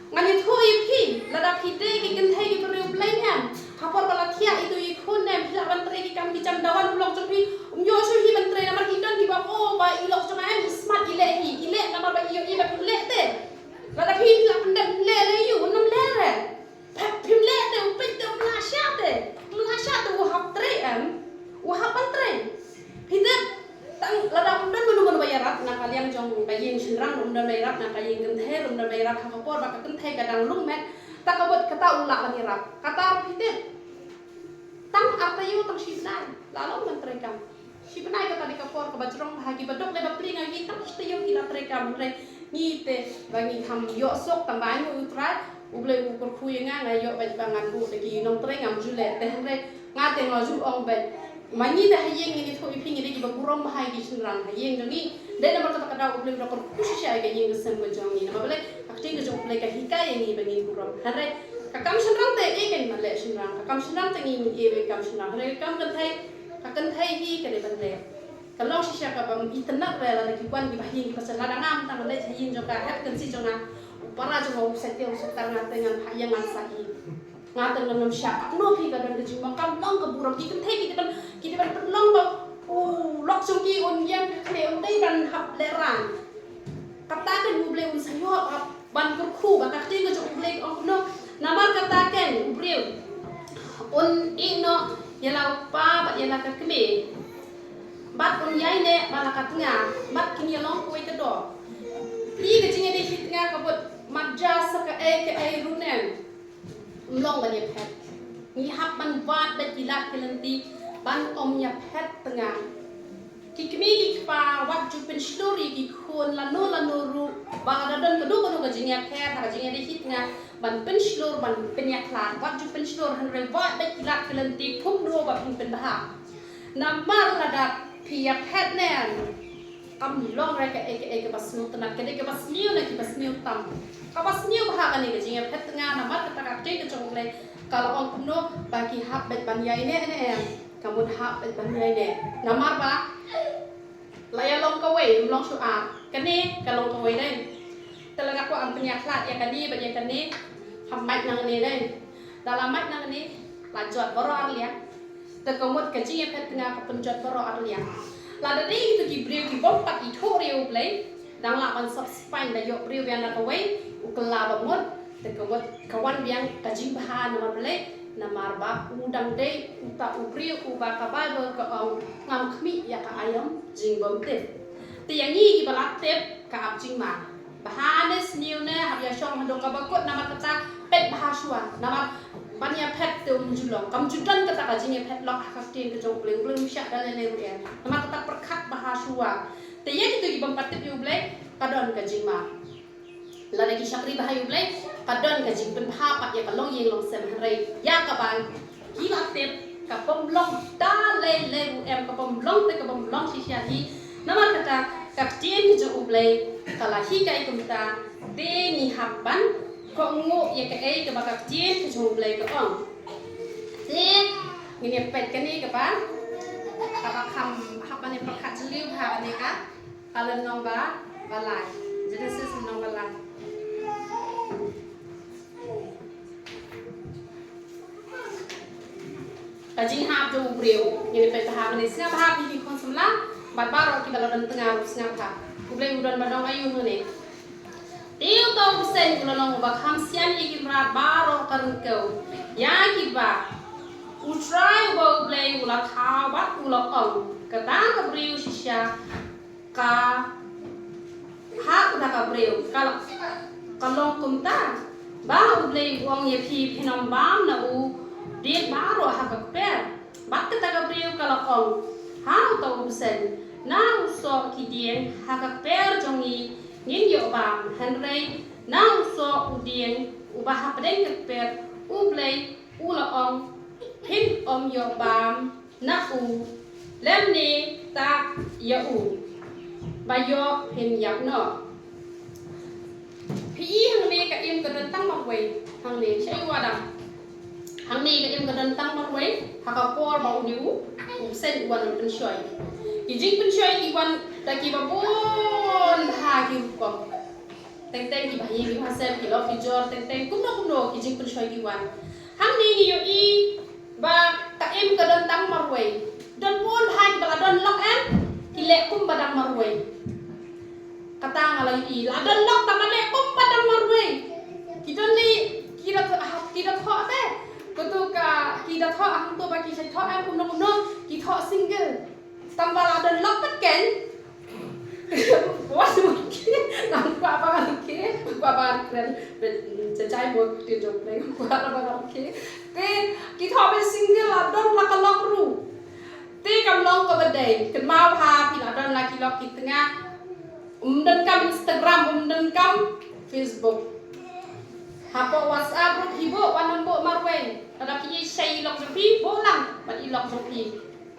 Ngan ïathuh ïa phi, lada phi dei ki kynthei kiba riewblei ne em, ha por ba la thiah ïa ito i khun ne em, phi lah ban trei ki kam ki jam, da wan u lok jong phi, um ïoh shuh hi ban trei, namar ki don kiba, oh, ba i lok jong nga em, i smat, i leh hi, i leh namar ba i ïohi ba phi leh te. Lada phi, phi lah pyndep leh leh ïa u, um leh re. Phi, phim leh te, u peit te, um lah shah te. Um lah shah te, u hap trei em. U hap ban trei. Phi tip, tang lada ym don mano mano ba ïarap na ka liang jong ka ïing shynrang, ym don ba ïarap na ka ïing kynthei, ym don ba ïarap ha ka por ba ka kynthei ka dang lung met, ta ka bud kata u lah ban ïarap. Kata ruh phi tip, tang ar taïew tang shi bnai la long ban trei kam. Shi bnai kata dei ka por kaba jrong bha, kiba duk lei bapli nga ngi tang shi taïew ki la trei kam, hynrei ngi te ba ngi kham ïoh suk, tang ba ai nguh ïa u Trai, U Blei u kyrkhu ïa nga, nga ïoh beit ba ngan buh da ki nongtrei, ngam ju leh te, hynrei nga te nga ju ong beit. Ma ngi te ha ïing ngi ïathuh ïa phi, ngi dei kiba burom bha ïa ki shynrang ha ïing jong ngi. Dei namar kata ka daw U Blei u da kyrkhu shisha ïa ka ïing ka sem ka jong ngi. Namar balei? Ka ktien ka jong U Blei ka hikai ïa ngi ba ngin burom. Hynrei ka kam shynrang te, eh, kan ma leh shynrang. Ka kam shynrang te ngi, ngi ïeit ïa ka kam shynrang. Hynrei ka kam kynthei, ka kynthei hi ka dei ban leh. Ka long shisha kaba ym itynnad re lada ki wan kiba ha ïing kiba sah, lada ngam tang leit ha ïing jong ka, hep kynsi jong nga, u para jong nga u sa tiar u sa tar, nga te ngan phah ïing ngan sah hi. Nga te ngan ym shah. Katno phi ka don ka jingmong, kam long ka burom. Ki kynthei ki dei ban, ki dei ban pynlong ba u lok jong ki un ïeng ka khlieh, um dei ban hap lehraiñ. Kata kan U Blei un sa ïoh ban kyrkhu, ba ka ktien ka jong U Blei ka ong kumno, namar kata kan u briew un ïeh noh ïa la u kpa bad ïa la ka kmie, bad un ïaineh bad la ka tnga, bad kin ïalong kawei ka doh. Ïa ka jingïadei hi tnga ka bud, mat ja sa kaei kaei ruh ne em, ym long ban ïaphet. Ngi hap ban wad beit ki lad ki lynti ban ym ïaphet tnga. Ki kmie ki kpa wat ju pynshlur ïa ki khun lano lano ruh, ba lada don kano kano ka jingïapher ha ka jingïadei hi tnga, ban pynshlur, ban pynïakhlad, wat ju pynshlur, hynrei wad beit ki lad ki lynti kumno ba phin pynbha. Namar lada phi ïaphet ne em, kam long re kaei kaei kaba sngewtynnad, ka dei kaba sniew ne kaba sniew tam. Kaba sniew bha kane ka jingïaphet tnga, namar kata ka ktien ka jong U Blei ka la ong kumno, ba ki hap beit ban ïaineh ne em. Ka mut hap beit ban ïaineh. Namar ba la ïalong kawei, ym long shuh ar. Kane ka long kawei dei. Te lada kwah ban pynïakhlad ïa kane bad ïa kane, hap mait nangne dei. Da la mait nangne, la jot baroh ar liang. Te ka mut ka jingïaphet tnga ka pynjot baroh ar liang. Lada dei kito ki briew ki bym pat ithuh ïa U Blei, dang lah ban sop spaiñ, da ïoh briew biang da kawei, u kylla ba mut, te ka mut ka wan biang ka jingbha. Namar balei? Namar ba u dang dei uta u briew uba ka Baibl ka ong, ngam khmih ïa ka aïom jingbymtip. Te ïa ngi kiba la tip ka ap jingma. Ba ha ne sniew ne hap ïa shong haduh kaba kut, namar kata peit bha shuwa. Namar ban ïaphet te um ju long. Kam ju don kata ka jingïaphet lok ha ka ktien ka jong U Blei, U Blei um shah da lei lei ruh em. Namar kata pyrkhat bha shuwa. Te ïa kito ki bym pat tip ïa U Blei ka don ka jingma. Lada ki shakri bha ïa U Blei, Ka don ka jingpynbha pat ïa ka longïing longsem, hynrei ïa kaba ki la tip ka bym long da lei lei ruh em, ka bym long te ka bym long shisha hi. Namar kata ka ktien ka jong U Blei ka la hikai kumta, te ngi hap ban kohnguh ïa kaei kaba ka ktien ka jong U Blei ka ong. Te ngin ïa peit kane kaba, kaba kham hap ban ïa pyrkhat jylliew ha kane ka, ka lynnong ba, ba lai. Genesis lynnong ba lai. Ka jinghap jong u briew. Ngin ïa peit bha mynne, sngap bha phi ki khun samla bad baroh kiba la don tnga ruh sngap bha. U Blei u don ba dang aiu mynne. Te uta u bseiñ u la long uba kham sian ïa ki mrad baroh ka ryngkew. Ïa kiba U Trai uba U Blei u la thaw bad u la ong, kata ka briew shisha ka, ha kata ka briew ka la, ka long kumta. Ba U Blei u ong ïa phi, phin ym bam na u dieng baroh ha ka kper. Bad kata ka briew ka la ong ha uta u bseiñ, na u soh ki dieng ha ka kper jong ngi ngin ïoh bam, hynrei na u soh u dieng uba hapdeng ka kper U Blei u la ong, phin ym ïoh bam na u, lymne tah ïa u, ba ïoh phin ïap noh. Phi i hangne ka im ka don tang marwei, hangne sha u Adam. Hangne ka im ka don tang marwei ha ka por ba une u, u bseiñ u wan pynshoi. Ki jingpynshoi ki wan da kiba bun bha ki rukom. Teng teng kiba ha ïing kiba ha sem, ki lok ki jor, teng teng kumno kumno ki jingpynshoi ki wan. Hangne ngi ïohi ba ka im ka don tang marwei. Don bun bha kiba la don lok em, ki leh kumba dang marwei. Kata nga la ïohi, la don lok tang ba leh kumba dang marwei. Ki don lei, ki da thoh, ki da thoh te. Kato ka, ki da thoh hangto ba ki shait thoh em kumno kumno, ki thoh single. Tang ba la don lok pat ken. Wat mo ki, nang kwah ba ngan ki, kwah ba ngan kren. Peit, jajai mo ki jong peit, kwah ba ngan ki. Te ki thoh ba single, la don la ka lok ruh. Te kam long kaba dei, kynmaw bha phi, la don la ki lok ki tnga. Ym donkam Instagram, ym donkam Facebook. Hapoh WhatsApp ruh phi buh, wat nym buh marwei. Lada phi ïeit sha i lok jong phi, buh lang bad i lok jong phi.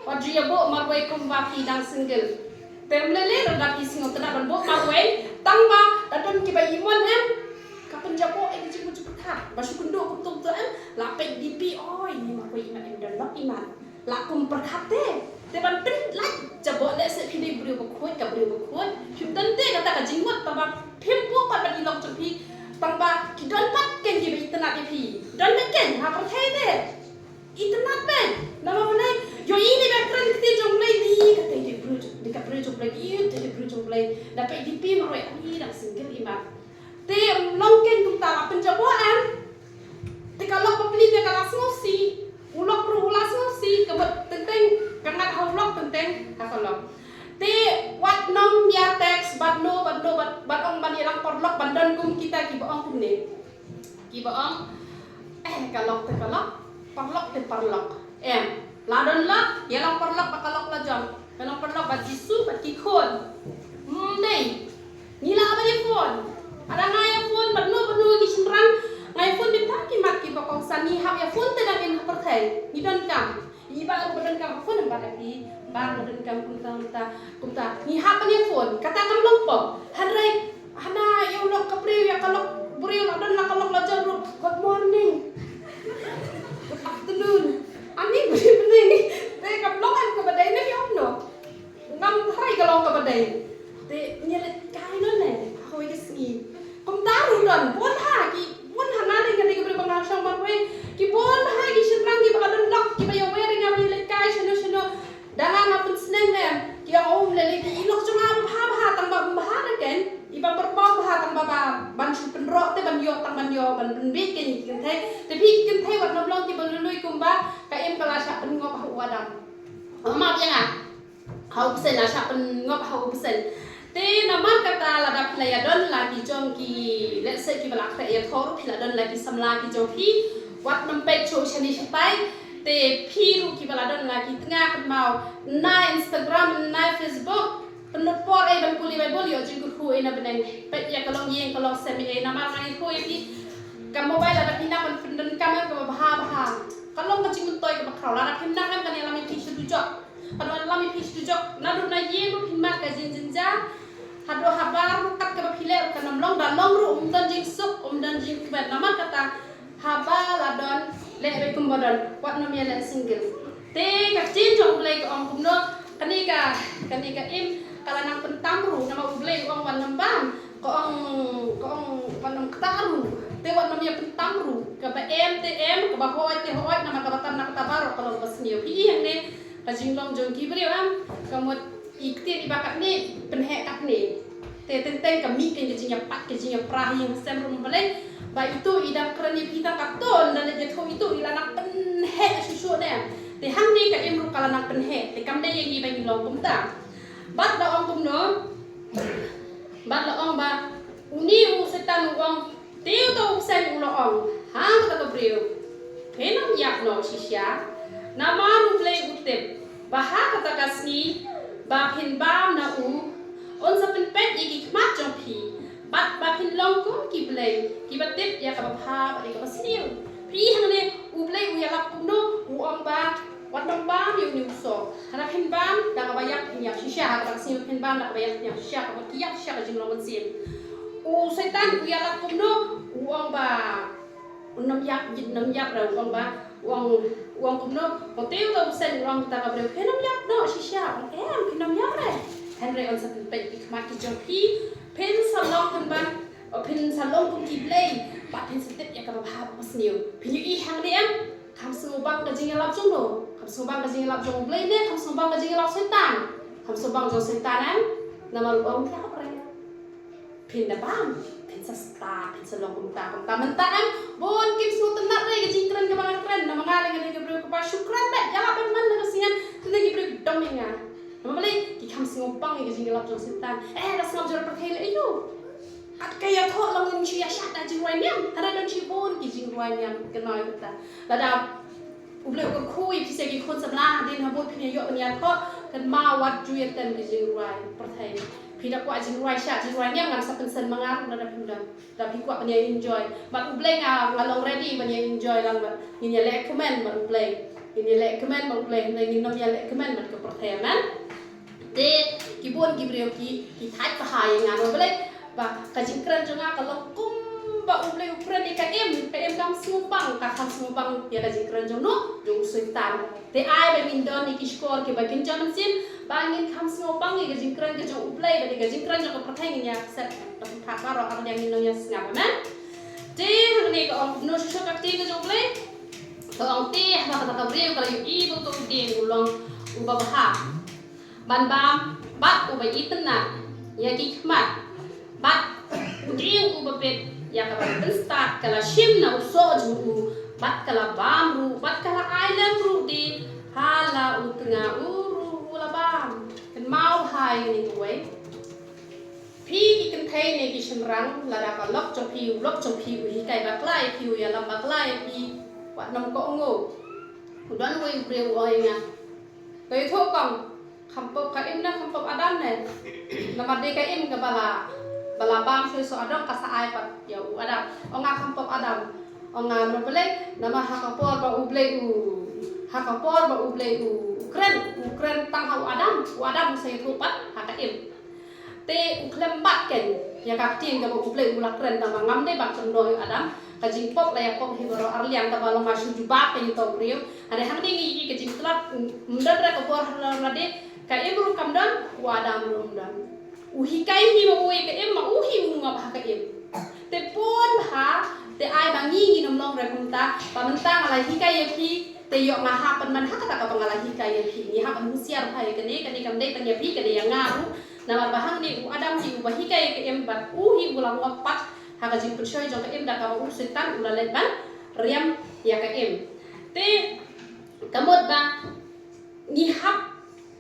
Wat ju ïa buh marwei kumba phi dang single. Te ym lei lei lada phi sngewtynnat ban buh marwei, tang ba da don kiba ïa mon em, ka pynjaboh ïa ka jingmut jingpyrkhat. Ba shu kynduh kumto kumto em, la peit DP, oi, ine marwei i mat, im don lok i mat. La kum pyrkhat te. Te ban pynlait jaboh, lehse phi dei briew bakhuid, ka briew bakhuid. Phim don te kata ka jingmut, tang ba phim buh pat bad i lok jong phi. Tang ba ki don pat ken kiba itynnat ïa phi. Don pat ken ha pyrthei te. Itynnat pat. Namar mynne ïohi ne ba kren ktien jong Blei, ni kata dei briew jong, dei ka briew jong Blei, ïohi te dei briew jong Blei. Da peit DP marwei, ani dang single i mat. Te ym long ken kumta, la pynjaboh em. Te ka lok bapli te ka la sngewsih. U lok ruh u la sngewsih, ka mut teng teng ka ngat ha u lok, teng teng ha ka lok. Te wat nym ïa text bad no, bad no, bad, bad ong ban ïalang paralok, ban don kum kita kiba ong kumne. Kiba ong, eh, ka lok te ka lok, paralok te paralok. Em, la don lok, ïalang paralok bad ka lok la jong. Ka long paralok bad Jisu bad ki khun. Ym dei. Ngi lah ban ïa phone. Lada nga ïa phone bad no bad no ki shynrang, nga ïa phone beit tang ki mat kiba kongsan, ngi hap ïa phone te dang im ha pyrthei. Ngi donkam. Ngi ba ruh ba donkam ha phone, em ba la phi, ba ruh donkam kumta kumta kumta. Ngi hap ban ïa phone. Kata kam long pop. Hynrei hana ïa u lok ka briew, ïa ka lok briew, la don la ka lok la jong ruh, good morning, good afternoon, ani briew ni. Te kam long em kaba dei ne ïa u no. Ngam tharai ka long kaba dei. Te ngi leit kai noh ne ha kawei ka sngi. Kumta ruh don bun ha ki, bun ha nga dei, nga dei ka briew ba nga shong marwei. Ki bun ha ki shynrang kiba la don lok, kiba ïa wei ïa nga ban ïa leit kai shano shano. Da nga nga pynsneng ne ki ong, um, lei lei ki i lok jong nga bha bha, tang ba bha ne ken, iba pyrpaw bha, tang ba ba ban shu pynroh te ban ïoh, tang ban ïoh ban pynbieit ken ki kynthei. Te phi ki kynthei wat nym long kiba lui lui kumba ka im ka la shah pynngop ha u Adam. Map ïa nga. Ha u bseiñ, la shah pynngop ha u bseiñ. Te namar kata lada phi la ïa don la ki jong ki, let's say, kiba la khreh ïathoh ruh, phi la don la ki samla ki jong phi, wat nym peit shuh shane shatai. Te phi ruh kiba la don la ki tnga, kynmaw, na Instagram, na Facebook, pynlut por ei ban pule Baibl, ïoh jingkyrkhu ei na bneng. Peit ïa ka longïing ka longsem ei, namar ngan ïathuh ïa phi. Ka mobile lada phi nang ban pyndonkam em kaba bha bha. Ka long ka jingmyntoi kaba khraw. Lada phim nang em kan ïalam ïa phi sha dujok. Kan wan lam ïa phi sha dujok. Naduh na ïing ruh phin mad ka jingjynjar. Haduh habar ruh kat kaba phi leh ruh kan ym long, da long ruh ym don jingsuk, ym don jingkwet. Namar kata haba la don, leh beit kumba don. Wat nym ïaleh single. Te ka ktien jong U Blei ka ong kumno, kane ka, kane ka im ka la nang pyntam ruh, namar U Blei u ong wat nym bam. Ka ong, ka ong wat nym ktah ruh. Te wat nym ïa pyntam ruh. Kaba em te em, kaba hoi te hoi, namar kaba tam na kata baroh ka long kaba sniew. Phi i hangne, ka jinglong jong ki briew em, ka mut i ktien iba katne, pynheh katne. Te teng teng ka mih ka jingïapat, ka jingïapra ïing ha sem ruh, balei ba itu i dang kren ïa phi tang katto, da leit ïathuh itu i la nang pynheh shuh shuh ne. Te hangne ka im ruh ka la nang pynheh, te kam dei ïa ngi ba ngi long kumta. Bad la ong kumno? Bad la ong ba une u Soitan u ong, te uta u bseiñ u la ong ha kata ka briew, phin ym ïap noh shisha, namar U Blei u tip ba ha kata ka sngi ba phin bam na u, un sa pynpeit ïa ki khmat jong phi, bad ba phin long kum ki blei kiba tip ïa kaba bha bad ïa kaba sniew. Phi i hangne, U Blei u ïalap kumno? U ong ba wat nym bam ïa une u soh. Lada phin bam, da kaba ïap phin ïap shisha, ha kaba sniew phin bam, da kaba ïap phin ïap shisha, kaba ki ïap shisha ka jinglong mynsiem. U Soitan u ïalap kumno? U ong ba un nym ïap, ym nym ïap re, u ong ba, u ong, u ong kumno? Ong te uta u bseiñ u ong kata ka briew, phin nym ïap noh shisha, u ong em, phin nym ïap re. Hynrei un sa pynpeit ki khmat ki jong phi, phin sa long pynban, phin sa long kum ki blei, bad phin sa tip ïa kaba bha bad kaba sniew. Phin ïohi hangne em, kham sngewbang ka jingïalap jong no, kham sngewbang ka jingïalap jong U Blei ne kham sngewbang ka jingïalap Soitan? Kham sngewbang jong Soitan em, namar u ong ïa ka briew. Phin da bam, phin sa stad, phin sa long kumta kumta. Mynta em, bun kim sngewtynnat re ka jingkren kaba nga kren, namar nga lei nga dei ka briew kaba shu kren beit, ïalap beit man la ka sngi, tang ki briew ki dom ïa nga. Namar balei? Ki kham sngewbang ïa ka jingïalap jong Soitan. Eh, la sngap jong pyrthei lei aïu? Kat ka ïathuh long ngin shu ïa shad da jingrwai niam. Hynrei don shibun ki jingrwai niam kynnoh ïa kata. Lada U Blei u kyrkhu ïa phi sa ki khun samla hadien habud phin ïa ïoh ban ïathuh, kynmaw wat ju ïa tem ki jingrwai pyrthei. Phi da kwah jingrwai shad jingrwai niam, ngan sa pynsend ma nga ruh lada phim don. Da phi kwah ban ïa enjoy. Bad U Blei nga, nga long ready ban ïa enjoy lang bad ngin ïa leh kmen bad U Blei. Ngin ïa leh kmen bad U Blei, hynrei ngin nym ïa leh kmen bad ka pyrthei, amen. Te ki bun ki briew ki, ki thait bha ïa nga, namar balei? Ba ka jingkren jong nga ka long kumba U Blei u kren ïa ka im, ka im kam sngewbang, ka kham sngewbang ïa ka jingkren jong no, jong u Soitan. Te ai ba ngin don ïa ki shkor kiba kynja mynsiem, ba ngin kham sngewbang ïa ka jingkren ka jong U Blei, bad ïa ka jingkren jong ka pyrthei ngin ïa accept. Te kumta baroh ar ïa ngin nang ïa sngap, amen. Te hangne ka ong kumno shisha ka ktien ka jong U Blei? Ka ong te haba kata ka briew ka la ïohi ba uto u dieng u long uba bha ban bam bad uba itynnat ïa ki khmat, bad u dieng uba bit ïa kaba pynstad ka la shim na u soh jong u, bad ka la bam ruh, bad ka la ai lem ruh de ha la u tnga u ruh u la bam. Kynmaw bha ïa kane kawei. Phi ki kynthei ne ki shynrang, lada ka lok jong phi, u lok jong phi u hikai bakla ïa phi, u ïalam bakla ïa phi, wat nym kohnguh. U don uwei u briew u ong ïa nga, to ïathuh kong, kham pop ka Im ne kham pop Adam ne? Namar dei ka Im kaba la, ba la bam shuh shuh, adong ka sa ai pat ïa u Adam. Ong nga kham pop Adam. Ong nga namar balei? Namar ha ka por ba U Blei u, ha ka por ba U Blei u, u kren, u kren tang ha u Adam, u Adam u sa ïathuh pat ha ka Im. Te u khlem bat kein ïa ka ktien kaba U Blei u la kren, tang ba ngam dei ban kynnoh ïa u Adam. Ka jingpop la ïa pop hi baroh arliang, tang ba long ba shu jubab kein ïa uto u briew. Hynrei hangne ngi ïohi ka jingtlot, ym don re ka bor ha lade, ka Im ruh kam don, u Adam ruh um don. U hikai hi ma u ïa ka Im, ma u hi u ngop ha ka Im. Te bun bha, te ai ba ngi ngin ym long re kumta, ba mynta nga la hikai ïa phi, te ïoh nga hap ban man ha kata kaba nga la hikai ïa phi. Ngi hap ban husiar bha ïa kane, kane kam dei tang ïa phi, ka dei ïa nga ruh. Namar ba hangne u Adam hi uba hikai ïa ka Im bad u hi u la ngop pat ha ka jingpynshoi jong ka Im da kaba u Soitan u la leit ban riam ïa ka Im. Te ka mut ba ngi hap,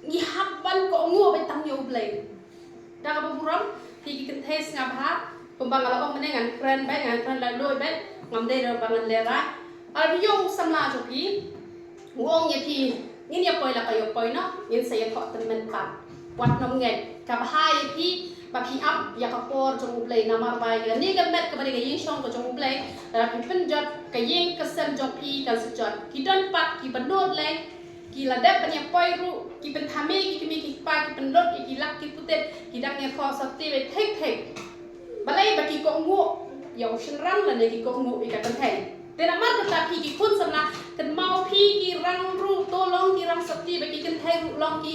ngi hap ban kohnguh beit tang ïa U Blei. Da kaba burom, phi ki kynthei sngap bha, kumba nga la ong mynne ngan kren beit, ngan kren laitluid beit, ngam dei ruh ba ngan lehrain. Lada phi ïoh u samla jong phi u ong ïa phi, ngin ïa poi la ka ïoh poi noh, ngin sa ïathoh tymmen pat. Wat nym ngeit, kaba bha ïa phi, Ba phi ap ïa ka por jong U Blei namar ba ïa kane ka met kaba dei ka ïing shong ka jong U Blei, lada phi pynjot ka ïing ka sem jong phi kan sa jot. Ki don pat kiba nud lei, ki la dep ban ïa poi ruh, ki pynthame ki kmie ki kpa, ki pynlut ïa ki lak ki putit, ki dang ïa thoh sopti beit thik thik. Balei? Ba ki kohnguh ïa u shynrang lane ki kohnguh ïa ka kynthei. Te namar kata phi ki khun samla, kynmaw phi ki rang ruh to long ki rang sopti bad ki kynthei ruh long ki,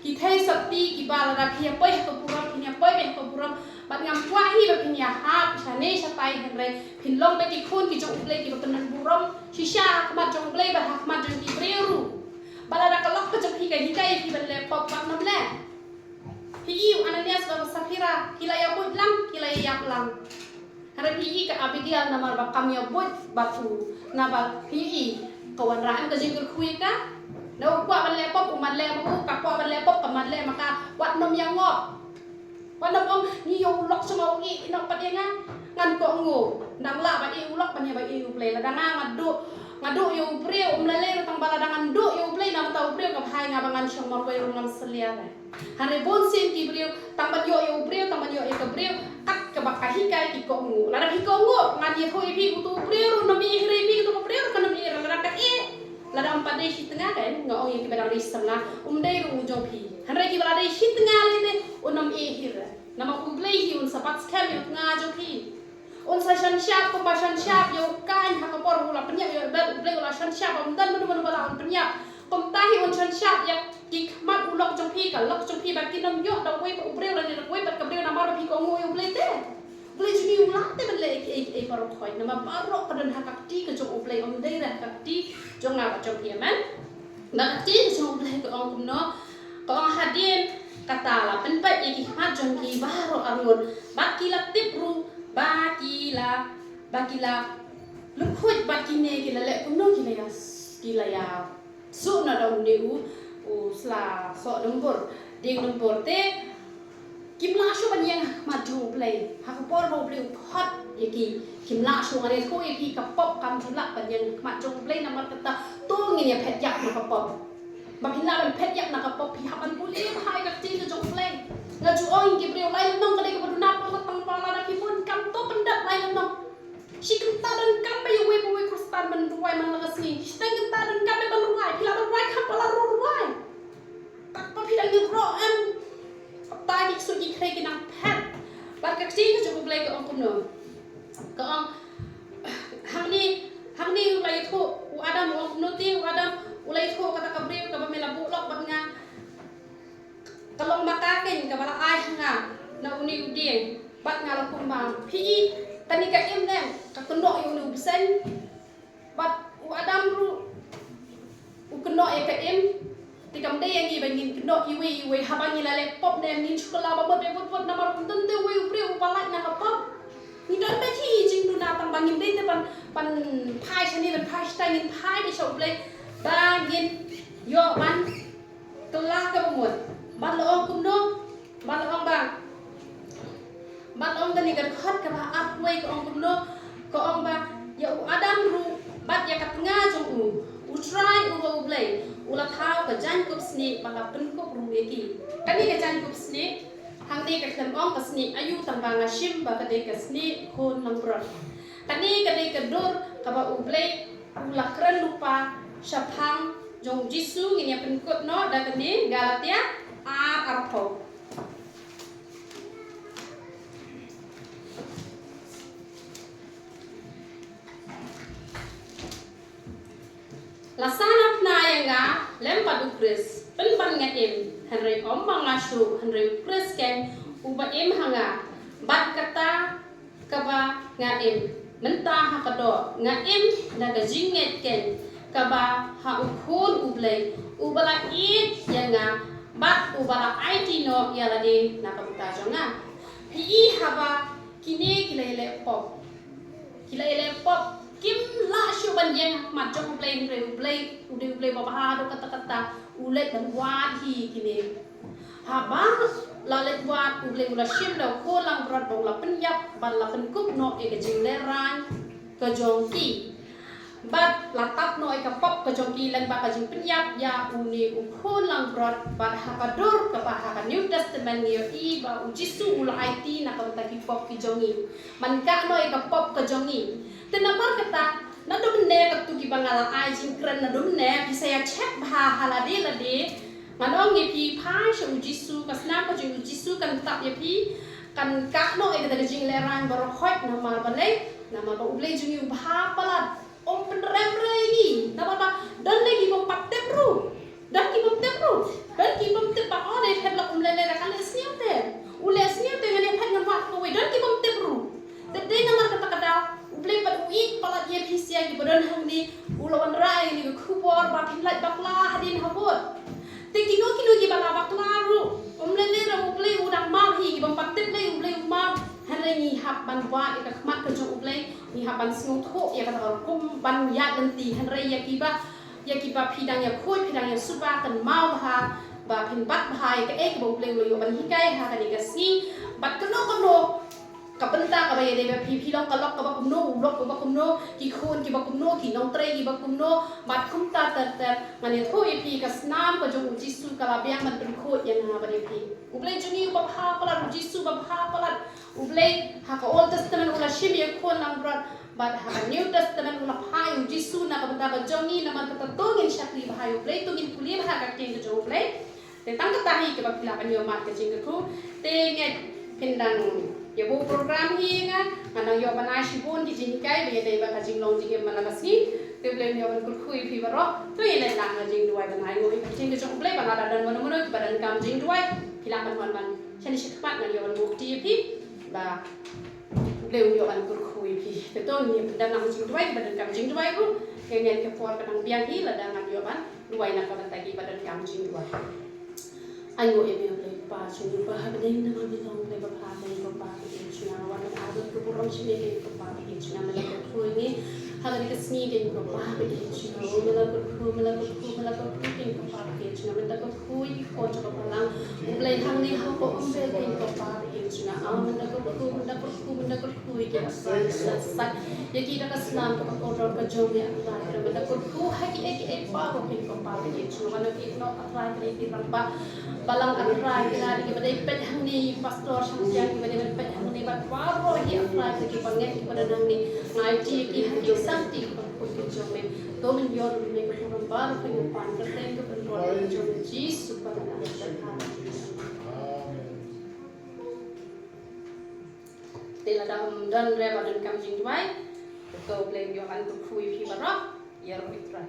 ki thei sopti kiba lada phi ïa poi ha ka burom, phin ïa poi beit ha ka burom. Bad ngam kwah hi ba phin ïa hap shane shatai, hynrei phin long beit ki khun ki jong U Blei kiba pynlong burom shisha ha khmat jong U Blei bad ha khmat jong ki briew ruh. Ba lada ka lok ka jong phi ka hikai ïa phi ban leh pop, wat nym leh. Phi i u Ananias bad u Saphira ki la ïa buit lang, ki la ïa ïap lang. Hynrei phi i ka Abigail namar ba kam ïa buit bad u, naba phi i ka wanrah em ka jingkyrkhu ïa ka. Da u kwah ban leh pop u man leh ma u, ka kwah ban leh pop ka man leh ma ka. Wat nym ïa ngop. Wat nym ong ngi ïa u lok sha ma u i, i nong pat ïa nga. Ngan kohnguh. Dang lah ba i u lok ban ïa ba i U Blei. Lada nga nga duh, nga duh ïa u briew, um lei lei ruh tang ba lada ngan duh ïa U Blei, namar ta u briew ka bha ïa nga ba ngan shong marwei ruh ngam sliar. Hynrei bun sien ki briew tang ban ïoh ïa u briew, tang ban ïoh ïa ka briew, kat kaba ka hikai ki kohnguh. Lada phi kohnguh, ngan ïathuh ïa phi, uto u briew ruh nym ïeh hi re, phi uto u briew ruh ka nym ïeh hi re. Lada ka ïeh, lada um pat dei shi tnga, kan nga ong ïa kiba dang ri samla, um dei ruh u jong phi. Hynrei kiba la dei shi tnga lei te, un nym ïeh hi re. Namar U Blei hi un sa bat skhem ïa u tnga jong phi. Un sa shan shap kumba shan shap ïa u Kain ha ka por u la pynïap ïa u Abel, U Blei u la shan shap, um don mano mano ba lah un pynïap. Kumta hi un shan shap ïa ki khmat u lok jong phi, ka lok jong phi, ba kin ym ïoh da uwei pat u briew lane da uwei pat ka briew namar ba phi kohnguh ïa U Blei te. U Blei jong ngi u lah te ban leh ei ei ei baroh khoit, namar baroh ka don ha ka kti ka jong U Blei, ym dei re ha ka kti jong nga bad jong phi, amen. Bad ka ktien jong U Blei ka ong kumno, ka ong hadien kata la pynpait ïa ki khmat jong ki baroh arngut, bad ki la tip ruh ba ki la, ba ki la lyngkhuid, bad kine ki la leh kumno, ki la ïa, ki la ïa suh noh da une u, u sla soh dumbur, dieng dumbur te. Kim lah shuh ban ïeng ha khmat jong U Blei ha ka por ba U Blei u khot ïa ki. Kim lah shuh. Ngan ïathuh ïa phi, ka pop kam ju lah ban ïeng ha khmat jong U Blei, namar kata to ngin ïa phet ïap na ka pop. Ba phin lah ban phet ïap na ka pop phi hap ban pule bha ïa ka ktien ka jong U Blei. Nga ju ong ïa ki briew, lai lynnong ka dei kaba duna pop, tang ba lada phi bun kam, to pyndep lai lynnong. Shi kynta donkam ba ïa uwei pa uwei Khristan ban rwai man la ka sngi. Shiteng kynta donkam ba ban rwai, phi lah ban rwai kham palat ruh rwai. Katba phi dang ïaroh em, kata ki ksuid ki khrei ki nang phet. Bad ka ktien ka jong U Blei ka ong kumno. Ka ong, hangne, hangne u la ïathuh, u Adam u ong kumno te, u Adam u la ïathuh, kata ka briew kaba me la buh lok bad nga, ka long ma ka keiñ kaba la ai ha nga na une u dieng, bad nga la kum bam. Phi i, kane ka im ne em, ka kynnoh ïa une u bseiñ. Bad u Adam ruh u kynnoh ïa ka im. Te kam dei ïa ngi ba ngin kynnoh iwei iwei haba ngi la leh pop ne em, ngin shu kylla ba mut beit bud bud namar ym don te uwei u briew uba lait na ka pop. Ngi don beit hi jingduna, tang ba ngim dei te ban, ban phai shane ban phai shatai, ngin phai beit sha U Blei ba ngin ïoh ban kylla kaba mut. Bad la ong kumno, bad la ong ba, bad la ong kane ka dkhot kaba arphew wei ka ong kumno, ka ong ba ïa u Adam ruh bad ïa ka tnga jong u, U Trai uba U Blei u la thaw ka jaiñkup snieh bad la pynkup ruh ïa ki. Kane ka jaiñkup snieh, hangne ka khlem ong ka snieh aïu, tang ba nga shim ba ka dei ka snieh khun langbrot. Kane ka dei ka dur kaba U Blei u la kren lypa shaphang jong U Jisu. Ngin ïa pynkut noh da kane, Galatia ar arphew. La sah na pna ïa nga lem bad U Khrist, pynban nga im, hynrei ym ma nga shuh, hynrei U Khrist keiñ uba im ha nga. Bad kata kaba nga im mynta ha ka doh, nga im da ka jingngeit keiñ kaba ha U Khun U Blei, uba la ïeit ïa nga bad uba la aiti noh ïa lade na ka bynta jong nga. Phi i, haba kine ki la ïaleh pop, ki la ïaleh pop, kim lah shuh ban ïeng ha khmat jong U Blei, hynrei U Blei u dei U Blei uba bha haduh katta katta, u leit ban wad hi kine. Haba la leit wad, U Blei u la shim da u khun langbrot ba u la pynïap bad la pynkup noh ïa ka jinglehrain ka jong ki. Bad la tap noh ïa ka pop ka jong ki lyngba ka jingpynïap ïa une u khun langbrot. Bad ha ka dur kaba ha ka New Testament ngi ïohi ba u Jisu u la aiti na ka bynta ki pop ki jong ngi. Man kah noh ïa ka pop ka jong ngi. Te namar kata, naduh mynne katto kiba nga la ai jingkren naduh mynne, phi sa ïa check bha ha lade lade. Ngan ong ïa phi, phai sha u Jisu, ka snam ka jong u Jisu kan tap ïa phi. Kan kah noh ïa kata ka jinglehrain baroh khoit. Namar balei? Namar ba U Blei jong ngi u bha palat. Um pynrem re ïa ngi. Namar ba don lei ki bym pat tip ruh. Don ki bym tip ruh. Don ki bym tip ba, oh, dei phet lok, um lei lei re, kan leh sniew te. U leh sniew te, ngan ïa phet ngan wad kawei. Don ki bym tip ruh. Te dei namar kata ka daw U Blei pat u ïeit palat ïa phi sha kiba don hangne, u la wanrah ïa kane ka khubor ba phin lait bakla hadien habud. Te kino kino kiba la bakla ruh, um lei lei re, U Blei u dang map hi. Ki bym pat tip lei, U Blei u map. Hynrei ngi hap ban wad ïa ka khmat ka jong U Blei, ngi hap ban sngewthuh ïa kata ka rukom ban ïaid lynti. Hynrei ïa kiba, ïa kiba phi dang ïakhuid, phi dang ïasuba, kynmaw bha ba phin bat bha ïa kaei kaba U Blei u la ïoh ban hikai ha kane ka sngi. Bad kano kano ka bynta kaba ïadei bad phi, phi long ka lok kaba kumno, u lok kaba kumno, ki khun kiba kumno, ki nongtrei kiba kumno, bad kumta ter ter, ngan ïathuh ïa phi, ka snam ka jong u Jisu ka la biang ban pynkhuid ïa nga bad ïa phi. U Blei jong ngi uba bha palat, u Jisu uba bha palat. U Blei ha ka Old Testament u la shim ïa u khun langbrot, bad ha ka New Testament u la phah ïa u Jisu na ka bynta ka jong ngi. Namar kata to ngin shakri bha ïa U Blei, to ngin pule bha ka ktien ka jong U Blei. Te tang kata hi kaba phi lah ban ïoh mad ka jingkyrkhu. Te ngeit phin dang ïa buh program hi ïa nga, nga dang ïoh ban ai shibun ki jinghikai ba ïadei bad ka jinglong jingim man la ka sngi. Te U Blei un ïoh ban kyrkhu ïa phi baroh. To ïa leit lang ha jingduwai ban ai nguh ïa ka ktien ka jong U Blei, ba lada don mano mano kiba donkam jingduwai, phi lah ban wan ban shane shakhmat, ngan ïoh ban buh kti ïa phi ba U Blei un ïoh ban kyrkhu ïa phi. Te to ngin ïa pyndem lang ha jingduwai, kiba donkam jingduwai ruh, ngin ïa ka por ka dang biang hi, lada ngan ïoh ban duwai na ka bynta kiba donkam jingduwai. Ai nguh ïa me U Blei Kpa jong ngi uba ha bneng, namar me long U Blei ba bha, me long U Kpa ba ïeit jong nga. Wan ban ai ka burom sha me, me long U Kpa ba ïeit jong nga. Me la kyrkhu ïa ngi ha kane ka sngi, me long U Kpa ba ïeit jong nga. Me la kyrkhu, me la kyrkhu, me la kyrkhu, me long U Kpa ba ïeit jong nga. Me la kyrkhu ïa ki khun jong ka balang U Blei hangne ha Umber, me long U Kpa ba ïeit jong nga. Ah, me la kyrkhu, me la kyrkhu, me la kyrkhu ïa ki, ah, sa, sa, sa. Ïa ki da ka snam kaba kordor ka jong me, A Trai, me la kyrkhu ha kiei kiei baroh, me long U Kpa ba ïeit jong nga. Wan ïa ki noh, A Trai, ki rangbah balang, A Trai, ki la dei kiba dei peit hangne, pastor Shangtiang kiba dei peit hangne, bad baroh hi, A Trai, kiba ngeit kiba don hangne. Nga aiti ïa ki ha ki kti sangti kiba khuid ka jong me. To men ïoh ruh ïa ka burom baroh ka jong me, kyrteng ka pynroi ka jong me Jisu ba nga nang. Amen. Te lada ym don re ba donkam jingduwai, to U Blei un ïoh ban kyrkhu ïa phi baroh. Ïaroh ïa U Trai.